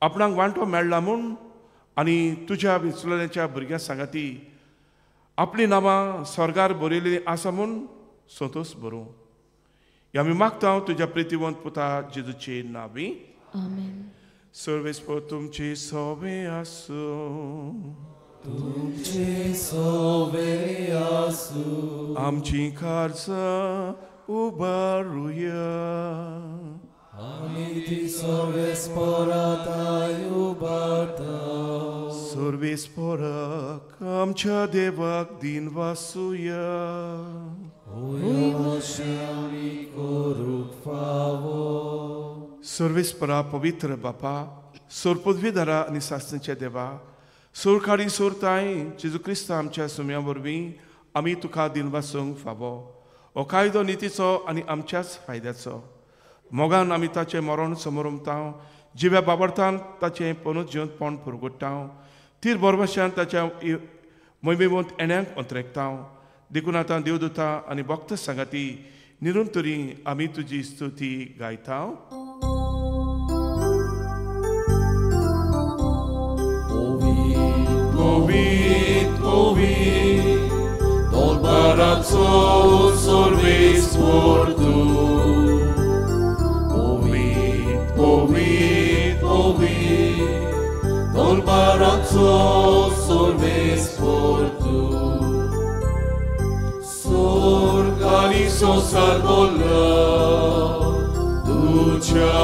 आपणाक वांटो मेळ्ळा म्हूण आनी तुज्या विचलण्याच्या भुरग्यां सांगाती आपलीं नांवां स्वर्गार बरयल्लीं आसा म्हूण संतोश बरोवं. हे आमी मागता तुज्या प्रितीवंत पुता जेजूचे नांवी. आमेन. सर्वेस्पर तुमची सोवे आसूं. तुमचे सोवे आसूं. आमची खारसां उबारुया. आमी ती सर्वेस्पराताय उबारता. सर्वेस्पराक आमच्या देवाक दिन वासुया. आमी करूंक फावो. सर्वेस्परा पवित्र बापा, सोर पदवीधरा आनी सासणीच्या देवा, सोरकाडी सोरताय जेजू क्रिस्त आमच्या सुम्या वरवीं आमी तुका दिन वासूंक फावो. हो कायदो नितीचो आनी आमच्याच फायद्याचो. मोगान आमी ताचें मरण समोरमतांव, जिव्या बाबडतान ताचें पनूच जिवंतपण पुरगुट्टांव, तीर बोरवाशान ताच्या मोहिमेवंत येण्यांक अंतरेकतांव. देखून आतां देवदूता आनी भक्त सांगाती निरंतरी आमी तुजी स्तुती गायतांव. Ovid, Ovid, Dolbarazzo sorves por tu. Ovid, Ovid, Ovid, Dolbarazzo sorves por tu. Sorgani sosar bolla, ducia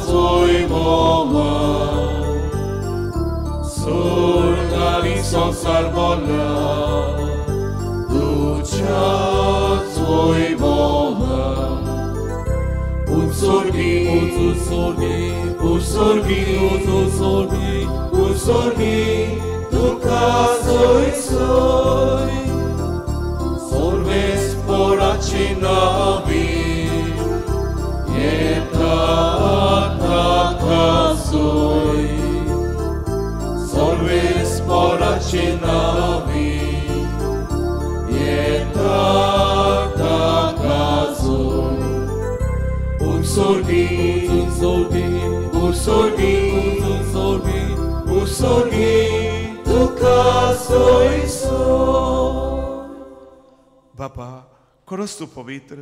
zoi moma. Sorgani sosar bolla, ducia zoi moma. Unsorgi, unsorgi, unsorgi, unsorgi, unsorgi, duca zoi soi. Sorves poraci navi, eta takazoi. Sorves poraci navi, eta takazoi. Unsorgi, unsorgi, unsorgi, unsorgi, unsorgi, duca zoi soi. बापा, खरोच तूं पवित्र,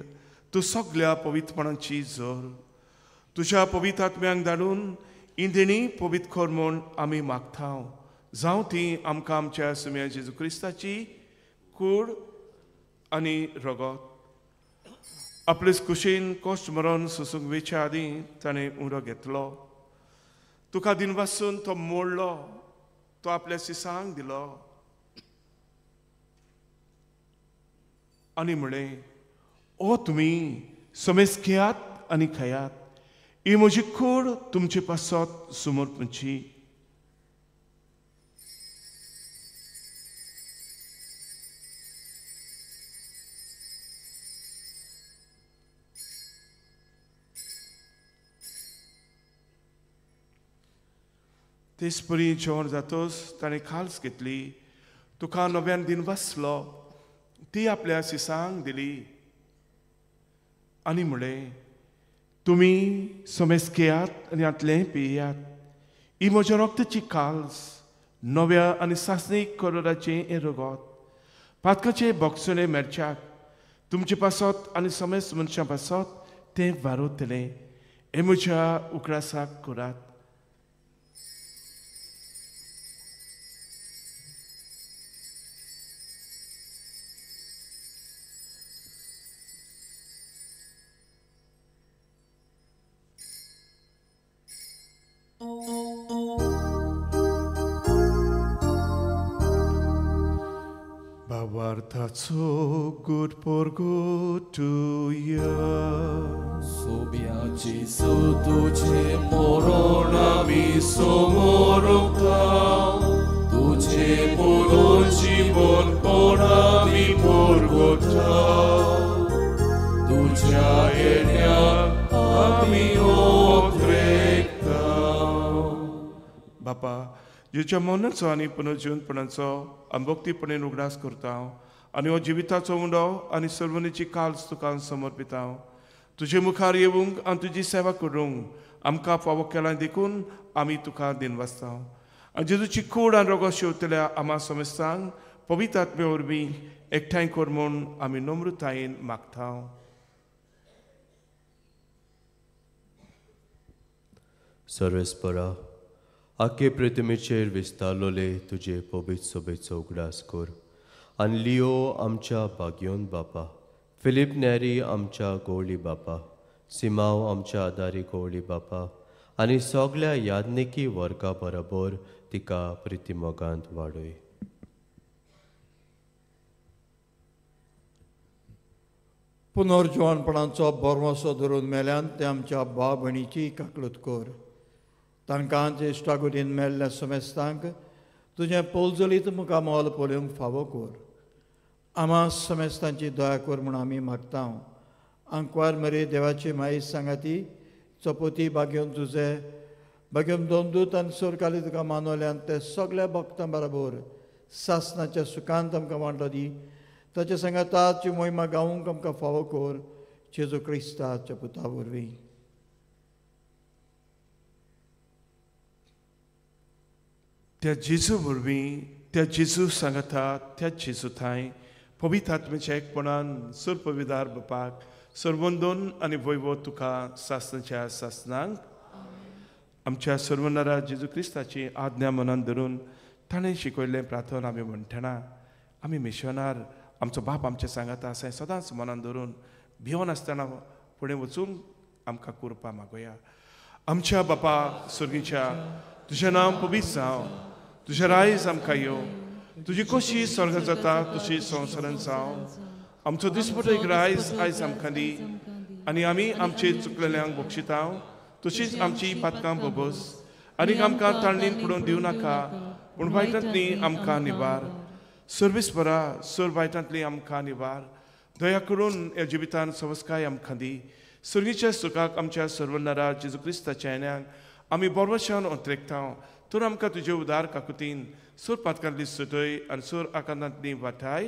तूं सगल्या पवित्रपणाची जोर. तुज्या पवित्र आत्म्यांक धाडून इंदिणी पवित्र कर म्हूण आमी मागता. जावं ती आमकां आमच्या सुम्या जेजू क्रिस्ताची कूड आनी रगत. आपले कुशीन कश्ट मरण सोसूंक वेच्या आदीं ताणें उरो घेतलो. तुका दिनवासून तो मोडलो, तो आपल्या सिसांक दिलो आनी म्हळें, ओ तुमी समेज घेयात आनी खायात, ही म्हजी कूड तुमचे पासत समर्पणची. तेच परी जेवण जातोच ताणें खाल्स घेतली, तुका नव्यान दिन वाचलो, ती आपल्या सिसांक दिली आनी म्हळें, तुमी समेज घेयात आनी हांतलें पियात, ही म्हज्या रक्ताची काल्स, नव्या आनी सासणीक करोराचें हें रगत, पातकाचें बोगसणें मेळच्याक तुमचे पासत आनी समेज मनशां पासत तें वारवतलें. हें म्हज्या उकडासाक करात. Bavartaço good porgotuya. Sommia Gesù tuce morona mi somorota, tuce poroci bon pora mi porgota, tucea enea ami otrecta. बापा, जेच्या मनाचो आनी पुनर्जीवनपणाचो आंबोक्तीपणे उगडास करता आनी हो जिविताचो उंडो आनी सर्वनीची काल्स तुका समर्पिता. तुजे मुखार येवंक आनी तुजी सेवा करूंक आमकां फावो केला देखून आमी तुका दिनवासता. आनी जेजूची कूड आनी रोगो शेवतल्या आमा समेस्तांक पवित्र आत्मे वरवीं एकठांय कर म्हूण आमी नम्रतायेन मागता. सर्वेस्परा, आखे प्रतिमेचेर विस्तारलोले तुजे पवित्र सोबेचो उगडास कर आनी लियो आमच्या भाग्योन बापा, फिलीप नेरी आमच्या गोवली बापा, सिमांव आमच्या आदारी गवळी बापा आनी सगळ्या याज्ञिकी वर्गा बरोबर तिका प्रितीमोगांत वाडय. पुनर्जिवणपणाचो भरवंसो धरून मेल्यान ते आमच्या भाव भयणीची काकलूत कर. तांकां ज्येश्ठागुटीन मेल्ल्या समेस्तांक तुजें पोलजलीत मुखार मोल पळोवंक फावो कर. आमा समेस्तांची दया कर म्हूण आमी मागता. आंकवार मरे देवाची माई सांगाती चपोती बागेवन तुजें बागेवन दोन दूत आनी सोरकाली तुका मानवल्यान ते सगळ्या भक्तां बरोबर सासनाच्या सुखांत आमकां वांटो दी. ताच्या सांगाताची मोहिमा गावूंक आमकां फावो कर जेजू क्रिस्ताच्या पुता वरवीं. त्या जेजू वरवीं, त्या जेजू सांगाता, त्या जेजू थांय पवित्र आत्म्याच्या एकपणान सर्पविदार बापाक सर्वंदोन आनी वैभव तुका सासनाच्या सासनांक. आमच्या सर्वनरा जेजू क्रिस्ताची आज्ञा मनान धरून ताणें शिकयल्लें प्रार्थना आमी म्हणटना आमी मिशनार आमचो बाप आमच्या सांगाता आसा सदांच मनान धरून भिवन आसतना फुडें वचूंक आमकां कृपा मागोया. आमच्या बापा सर्गीच्या, तुजें नांव पवित्र जावं, तुजें रायज आमकां येवं, तुजी कशी स्वर्गांत जाता तशी संवसारांत जावं. आमचो दिसपटो एक रायज आयज आमकां दी आनी आमी आमचे चुकलेल्यांक बक्षिता तशीच आमची पातकां बोगस आनी आमकां ताळणीन पडोवन दिवं नाका पूण वायटांतली आमकां निवार. सर्वीस बरा सर वायटांतली आमकां निवार. दया करून ह्या जिवितान सवस्काय आमकां दी. सर्गीच्या सुखाक आमच्या सर्वनरा जेजू क्रिस्ताच्या येण्याक आमी बरवशान अंतरेकता. तर आमकां तुजे उदार काकुतीन सोर पातकांतली सुटय आनी सोर आकांतांतली वाठाय.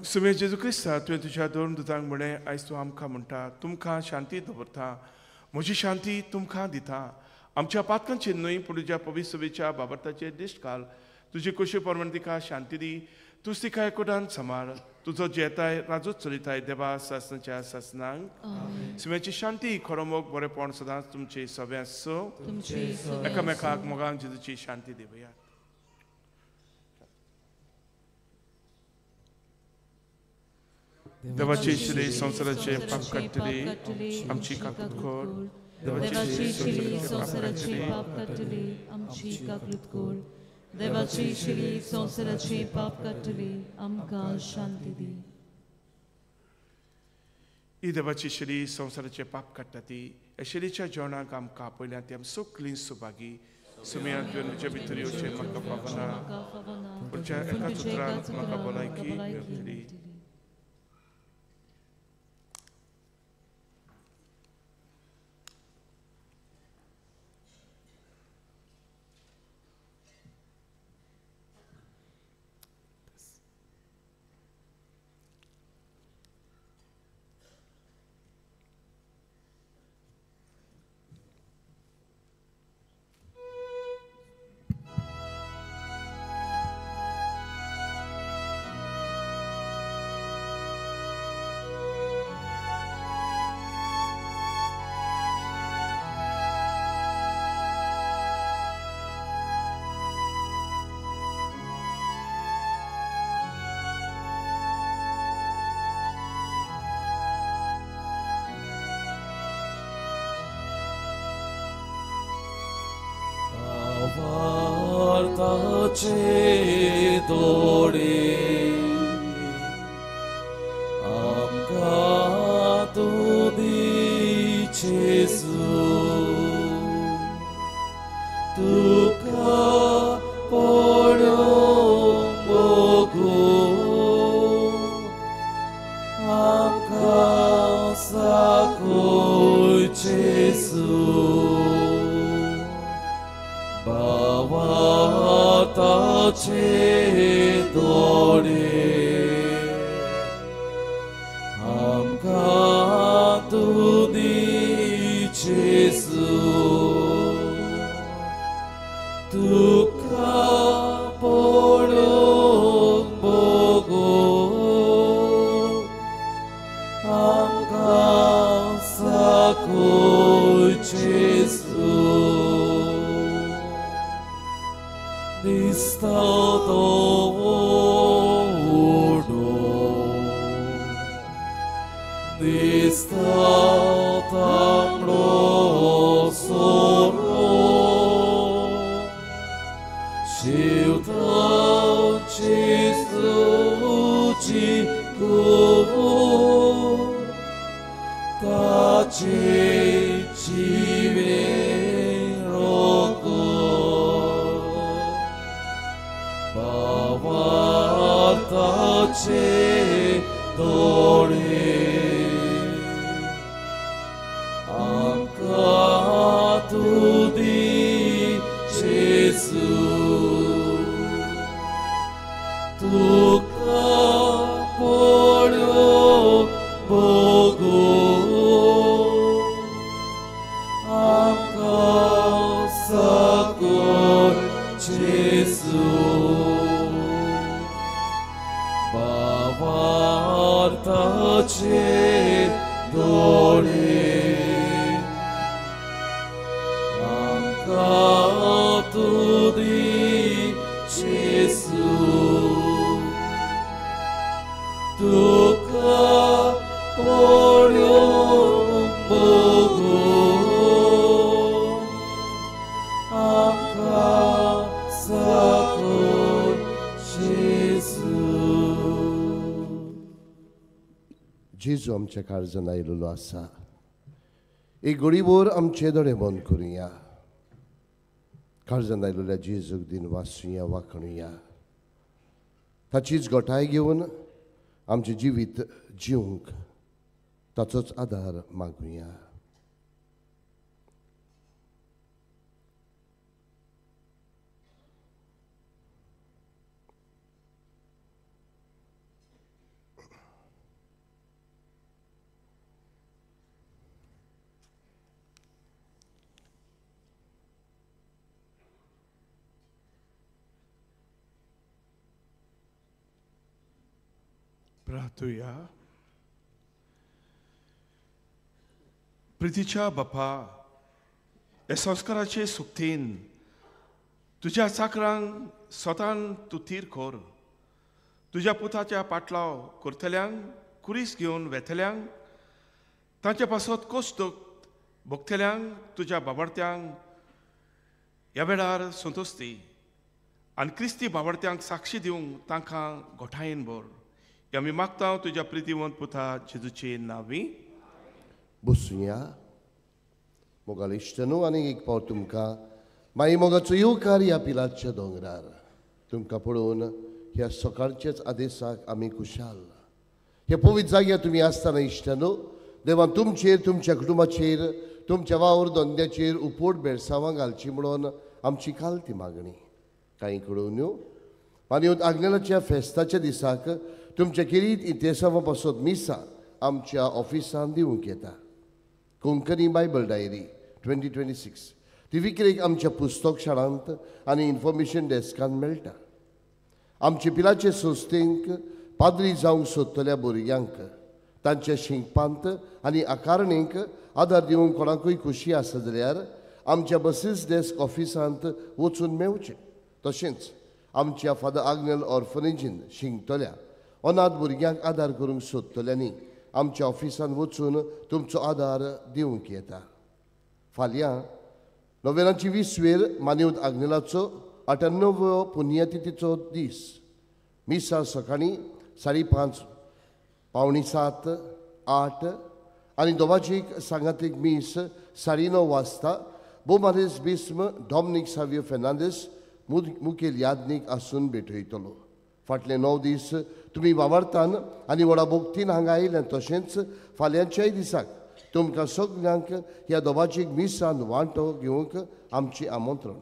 सुमे जेजू क्रिस्ता, तुवें तुज्या दोन दुतांक म्हणें आयज तूं आमकां म्हणटा तुमकां शांती दवरता, म्हजी शांती तुमकां दिता. आमच्या पातकांचेर न्हय पूण तुज्या पवित्र बाबर्ताचेर दिश्ट घाल. तुजी कुशी प्रमाण तिका शांती दी. तूं तिका एकवटान सांबाळ. तुजो जेताय राजूच चलयताय देवा सासनाच्या सासनांक. सुम्याची शांती खरो मोग बरेपण सदांच तुमचे सगळ्यां स एकामेकाक मोगान जेजूची शांती दिवया. देवाची श्री संवसाराचे पाप काडटली आमची काकूत कर. देवाची श्री संवसाराचे पाप काडटली आमची काकूत कर. देवाची श्री संवसाराचे पाप काडटली आमकां शांती दी. ही देवाची श्री संवसाराचे पाप काडटा ती ह्या शिरीच्या जेवणाक आमकां आपयल्या ती आमी सगळीं सुभागी. सुमया तुवें म्हज्या भितर येवचें म्हाका फावना, पूण एकाच उतरान म्हाका भलायकी मेळटली. ताचे दोळे आमकां तूं दी जेजू, तुका पळोवंक मोगू आमकां साकय जेजू. ताचे दोळे आमकां तूं दी जेजू, तुका पळोवंक मोगू आमकां साकय जेजू. दिसता तो ओडो क्रिस्तांव तांबडो सोरो शिवतांव जेजूची कुवो ताचे जिवे रोको बावार्थाचे दोळे आमकां तूं दी जेजू तुका पळोवंक भोगू आमकां साकोय जेजू बावार्थाचे दोळे आमकां तूं दी जेजू तुका पळोवंक भोगू आमकां साकोय जेजू. जेजू आमच्या काळजान आयिल्लो आसा. एक घडीभर आमचे दोळे बंद करुया. काळजान आयिल्ल्या जेजूक दिन वाचुया, वाखणुया. ताचीच गोठाय घेवन आमचें जिवीत जिवंक ताचोच आदार मागुया. प्रार्थुया. प्रितीच्या बापा, ह्या संस्काराचे सुक्तीन तुज्या चाकरांक स्वतान तूं थीर कर. तुज्या पुताच्या पाटलाव करतल्यांक, कुरीस घेवन वेतल्यांक, तांचे पासत कश्ट भोगतल्यांक, तुज्या बाबडत्यांक ह्या वेळार संतोश दी आनी क्रिस्ती बाबडत्यांक साक्षी दिवंक तांकां गोठायेन भर. आमी मागता तुज्या प्रितीवंत पुता जेजूचे नांवी. बसुया. मोगाल इश्ट न्हू, आनी एक फावट तुमकां माई मोगाचो येवकार ह्या पिलाच्या दोंगरार. तुमकां पळोवन ह्या सकाळच्याच आदेसाक आमी खुशाल. हे पवित्र जाग्यार तुमी आसतना इश्ट न्हू, देवान तुमचेर, तुमच्या कुटुंबाचेर, तुमच्या वावर धंद्याचेर उपोट बेळसांवां घालची म्हणून आमची काल ती मागणी. कांय कळोवन्यो आनी आग्नेलाच्या फेस्ताच्या दिसाक तुमच्या खेरीत इतिहासां पासत मिसां आमच्या ऑफिसान दिवंक येता. कोंकणी बायबल डायरी 2026 ती विक्रेक आमच्या पुस्तक शाळांत आनी इन्फॉर्मेशन डेस्कान मेळटा. आमचे पिलाचे संस्थेक पाद्री जावंक सोदतल्या भुरग्यांक तांच्या शिंकपांत आनी आकारणेक आदार दिवंक कोणाकूय खोशी आसा जाल्यार आमच्या बसीस डेस्क ऑफिसांत वचून मेवचें. तशेंच आमच्या फादर आग्नेल ऑर्फनेजीन शिंकतल्या अनाथ भुरग्यांक आदार करूंक सोदतल्यांनी आमच्या ऑफिसान वचून तुमचो आदार दिवंक येता. फाल्यां नोव्हेंबराची 20 वेर मानेवत आग्नेलाचो 98व्यो पुण्यतिथीचो दीस. मिसा सकाळीं 5:30, 6:45, 8 आनी दोवाचीक सांगातीक मीस 9:30 वाजता बोमारेस बिस्म डॉमनीक सावियो फेर्नांदीस मुखेल यादनीक आसून भेटयतलो. फाटले 9 दीस तुमी वावरतान आनी व्हडा भोगतीन हांगा आयिल्ल्यान तशेंच फाल्यांच्याय दिसाक तुमकां सगल्यांक ह्या दोबाजीक मिसान वांटो घेवंक आमचें आमंत्रण.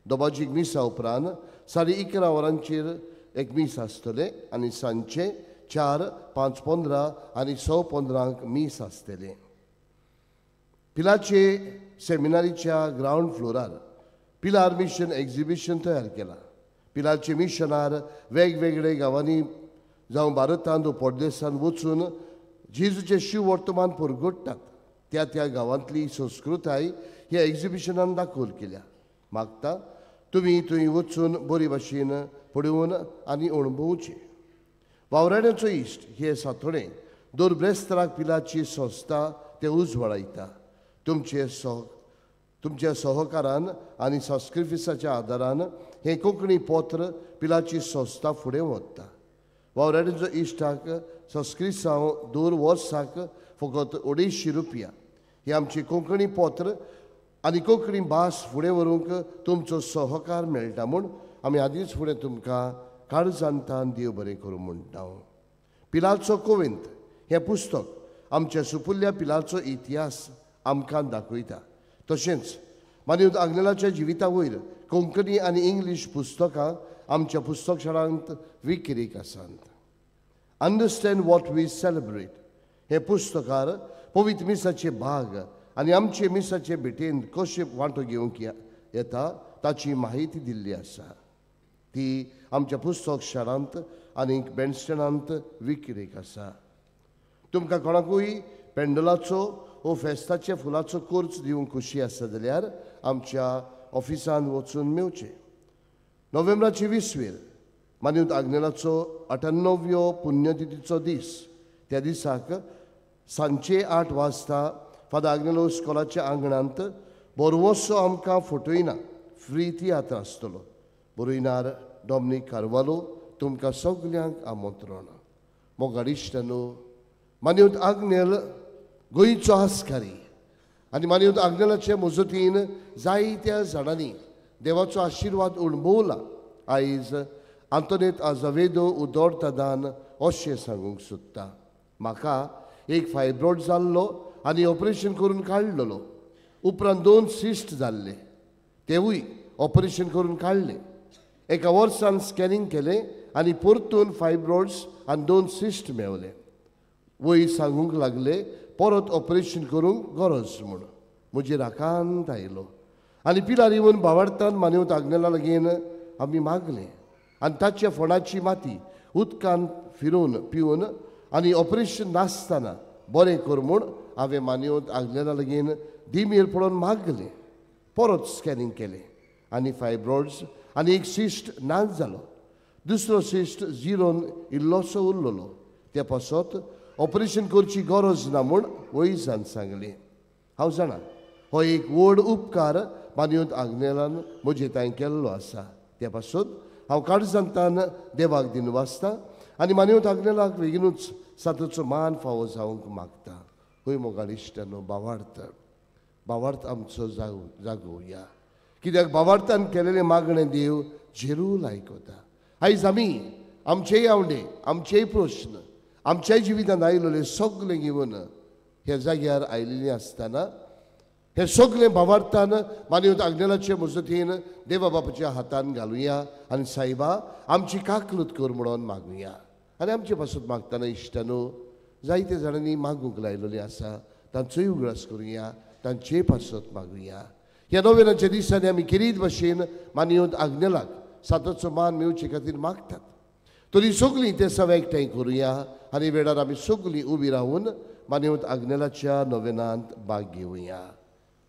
दोबाजीक मिसा उपरांत 11:30 वरांचेर एक मीस आसतलें आनी सांजचें 4, 5:15 आनी 6:15 मीस आसतलें. पिलाचे सेमिनारीच्या ग्रावंड फ्लोरार पिलार मिशन एक्झिबिशन तयार केलां. पिलाचे मिशनार वेगवेगळे गांवांनी जावं भारतांत परदेसांत वचून जेजूचें शिव वर्तमान परगटतात. त्या त्या गांवांतली संस्कृताय ह्या एक्झिबिशनान दाखोवन केल्या. मागता तुमी थंय वचून बरी भाशेन पळोवन आनी अणभवचें. वावराड्यांचो इश्ट हे सातोडें दर ब्रेस्तराक पिलाची संस्था ते उजवाडायता. तुमच्या सहकारान आनी संस्कृतीच्या आदारान हें कोंकणी पत्र पिलाची संस्था फुडें व्हरता. वावराड्यांचो इश्टाक संस्कृतांव दर वर्साक फकत 250 रुपया. हें आमचें कोंकणी पत्र आनी कोंकणी भास फुडें व्हरूंक तुमचो सहकार मेळटा म्हूण आमी आदींच फुडें तुमकां काळजांतान देव बरें करूं म्हणटा. पिलाचो कोवेंत हें पुस्तक आमच्या सुपुल्ल्या पिलाचो इतिहास आमकां दाखयता. तशेंच मानव आग्नेलाच्या जिविता वयर कोंकणी आनी इंग्लीश पुस्तकां आमच्या पुस्तकशाळांत विक्रीक आसात. अंडरस्टँड what we celebrate हें पुस्तकार पवित्र मिसाचे भाग आनी आमचे मिसाचे भेटेन कशें वांटो घेवंक येता ताची म्हायती दिल्ली आसा. ती आमच्या पुस्तक शाळांत आनी बँडस्टँडांत विक्रीक आसा. तुमकां कोणाकूय पेंडलाचो वो फेस्ताच्या फुलाचो कोर्स दिवंक खुशी आसा जाल्यार आमच्या ऑफिसान वचून मेवचें. नोव्हेंबराचे 20वेर मानव आग्नेलाचो 98व्यो पुण्यतिथीचो दीस. त्या दिसाक सांजचे 8 वाजता फादर आग्नेलो स्कॉलाच्या आंगणांत बोरवोसो आमकां फटयना फ्री तियात्र आसतलो. बरोयनार डॉमनीक कार्वालो. तुमकां सगल्यांक आमंत्रण. मोगाळ इश्टांनो, मानव आग्नेल गोंयचो आस्कारी आनी मानव आग्नेलाचे मजतीन जायत्या जाणांनी देवाचो आशिर्वाद अणभवला. आयज आंतोनेत आजावेदो उदोरतादान अशें सांगूंक सोदता. म्हाका एक फायब्रॉड जाल्लो आनी ऑपरेशन करून काडलेलो. उपरांत 2 सिस्ट जाल्ले, तेवूय ऑपरेशन करून काडले. एका वर्सान स्कॅनिंग केलें आनी परतून फायब्रॉड्स आनी 2 सिस्ट मेवले. वय सांगूंक लागले परत ऑपरेशन करूंक गरज म्हूण. म्हजेर आकांत आयलो आनी पिलार येवन बावाडतान मानव आग्नेला लागीं आमी मागलें आनी ताच्या फोंडाची माती उदकान फिरोवन पिवन आनी ऑपरेशन नासतना बरें कर म्हूण हांवें मानव आग्नेला लागीं दिमेर पळोवन मागलें. परत स्कॅनिंग केलें आनी फायब्रॉड्स आनी एक सिस्ट नाच जालो. दुसरो सिस्ट जिरोन इल्लोसो उरलेलो. ते पासत ऑपरेशन करची गरज ना म्हूण वैजान सांगलें. हांव जाणा हो एक व्हड उपकार मानव आग्नेलान म्हजे तांय केल्लो आसा. ते पासून हांव काळजांतान देवाक दिन वाचता आनी मानव आग्नेलाक बेगीनूच साताचो मान फावो जावंक मागता. हय मोगाळ इश्टांनो, बावार्थ बावार्थ आमचो जागोवया. कित्याक बावार्थान केलेलें मागणें देव झेरूल आयकता. आयज आमी आमचेय आवडे, आमचेय प्रस्न, आमच्याय जिवितांत आयिल्ले सगळें घेवन ह्या जाग्यार आयिल्लें आसतना हें सगळें भावार्थान मानव आग्नेलाचे मजतीन देवा बापाच्या हातान घालुया आनी सायबा आमची काकलूत कर म्हणून मागुया. आनी आमचे पासून मागतना इश्टांनो जायते जाणांनी मागूंक लायलेली आसा तांचोय उगडास करुया, तांचेय पासत मागुया. ह्या नोव्हेंबराच्या दिसांनी आमी खेरीत भाशेन मानव आग्नेलाक साताचो मान मेळचे खातीर मागतात. तरी सगळीं ते सगळें एकठांय करुया आनी वेळार आमी सगळीं उबी रावून मानव आग्नेलाच्या नोव्हेनांत भाग घेवया.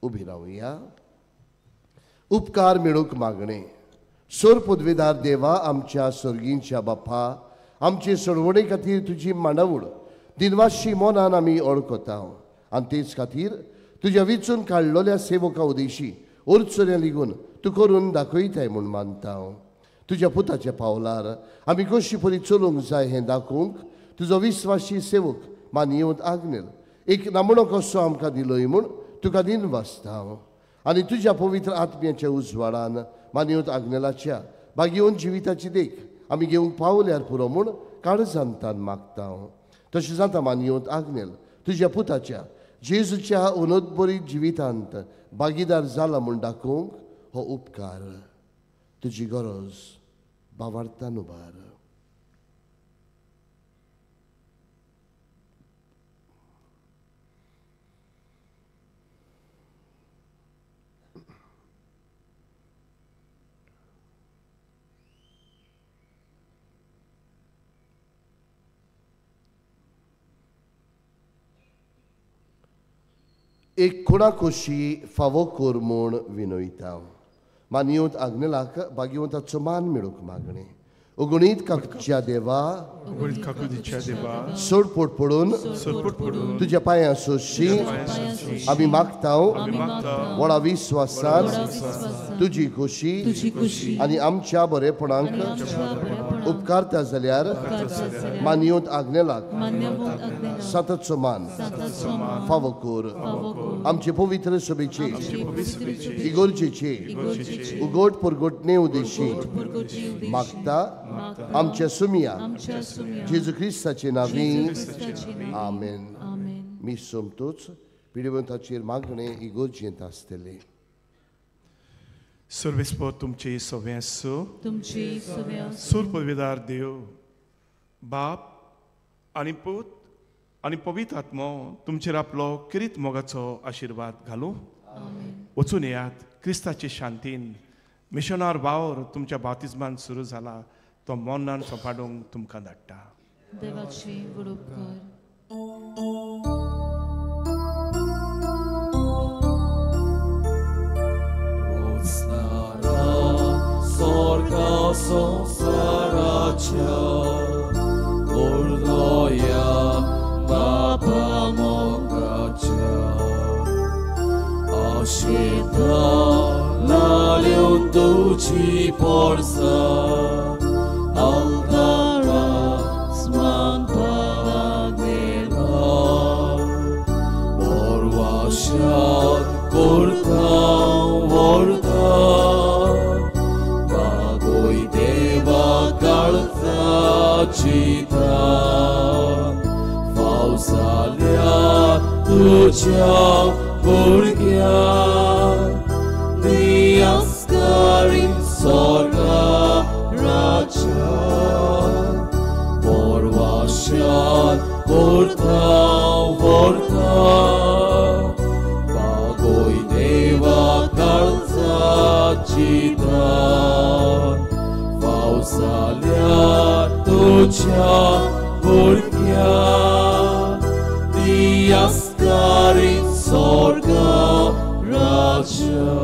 उबी रावया. उपकार मेळूंक मागणें. सोर पदवेदार देवा, आमच्या सर्गींच्या बापा, आमचे सोडवणे खातीर तुजी मांडावळ दिनवाशी मनान आमी ओळखता आनी तेच खातीर तुज्या विचून काडलेल्या सेवका उदेशी अडचण्या लिगून तूं करून दाखयताय म्हूण मानता. तुज्या पुताच्या पावलार आमी कशी परी चलूंक जाय हें दाखोवंक तुजो विस्वासी सेवक मानयेवंत आग्नेल एक नामणो कसो आमकां दिलोय म्हूण तुका दिन वाचता. आनी तुज्या पवित्र आत्म्याच्या उजवाडान मानयेवंत आग्नेलाच्या भागेवन जिविताची देख आमी घेवंक पावल्यार पुरो म्हूण काळजांतान मागता. तशें जाता मानयेवंत आग्नेल तुज्या पुताच्या जेजूच्या उनोदबरी जिवितांत भागीदार जाला म्हूण दाखोवंक हो उपकार तुजी गरज बावार्थान उबार. एक खुणा खोशी फावो कर म्हूण विनयता. मानयेवंत आग्नेलाक भागेवंताचो मान मेळूंक मागणें. अगणीत काकुतीच्या देवा, सोडपोट पडून तुज्या पांयां सोशी आमी मागता व्हडा विस्वासान तुजी खोशी आनी आमच्या बरेपणाक उपकारता जाल्यार मानयोत आग्नेलाक सातचो मान फावो कर. आमचे पवित्र सभेचे इगर्जेचे उगोट परगटणे उद्देशी मागता आमच्या सुमिया जेजू क्रिस्ताचे नांवी आमेन. मी सोमतोच पिडिवंताचेर मागणे इगर्जेंत आसतले. सर्वेस्पर तुमचे सगळे आसूं, सूर पदवीदार देव बाप आनी पूत आनी पवित्र आत्मो तुमचेर आपलो किरीत मोगाचो आशिर्वाद घालूं. वचून येयात क्रिस्ताचे शांतीन. मिशनार वावर तुमच्या बाप्तिज्मान सुरू जाला तो मनान सोंपाडूंक तुमकां धाडटा. देवाचे व्हड उपकार. Sorga संसाराच्या उर्दया बापा मोगाच्या आशेता लाल्यो तुजी पोरसा अवतारा स्मान पागेला बोरवाशात करता व्हरता चिता फावसाल्या तुज्या भुरग्याक दियास्कारी स्वर्गा राज्या पोरवाशात करता व्हरता बागोय देवा काळजा चिता फावसाल्या तुझ्या भुरग्याक दियास्कारी स्वर्गा राज्या.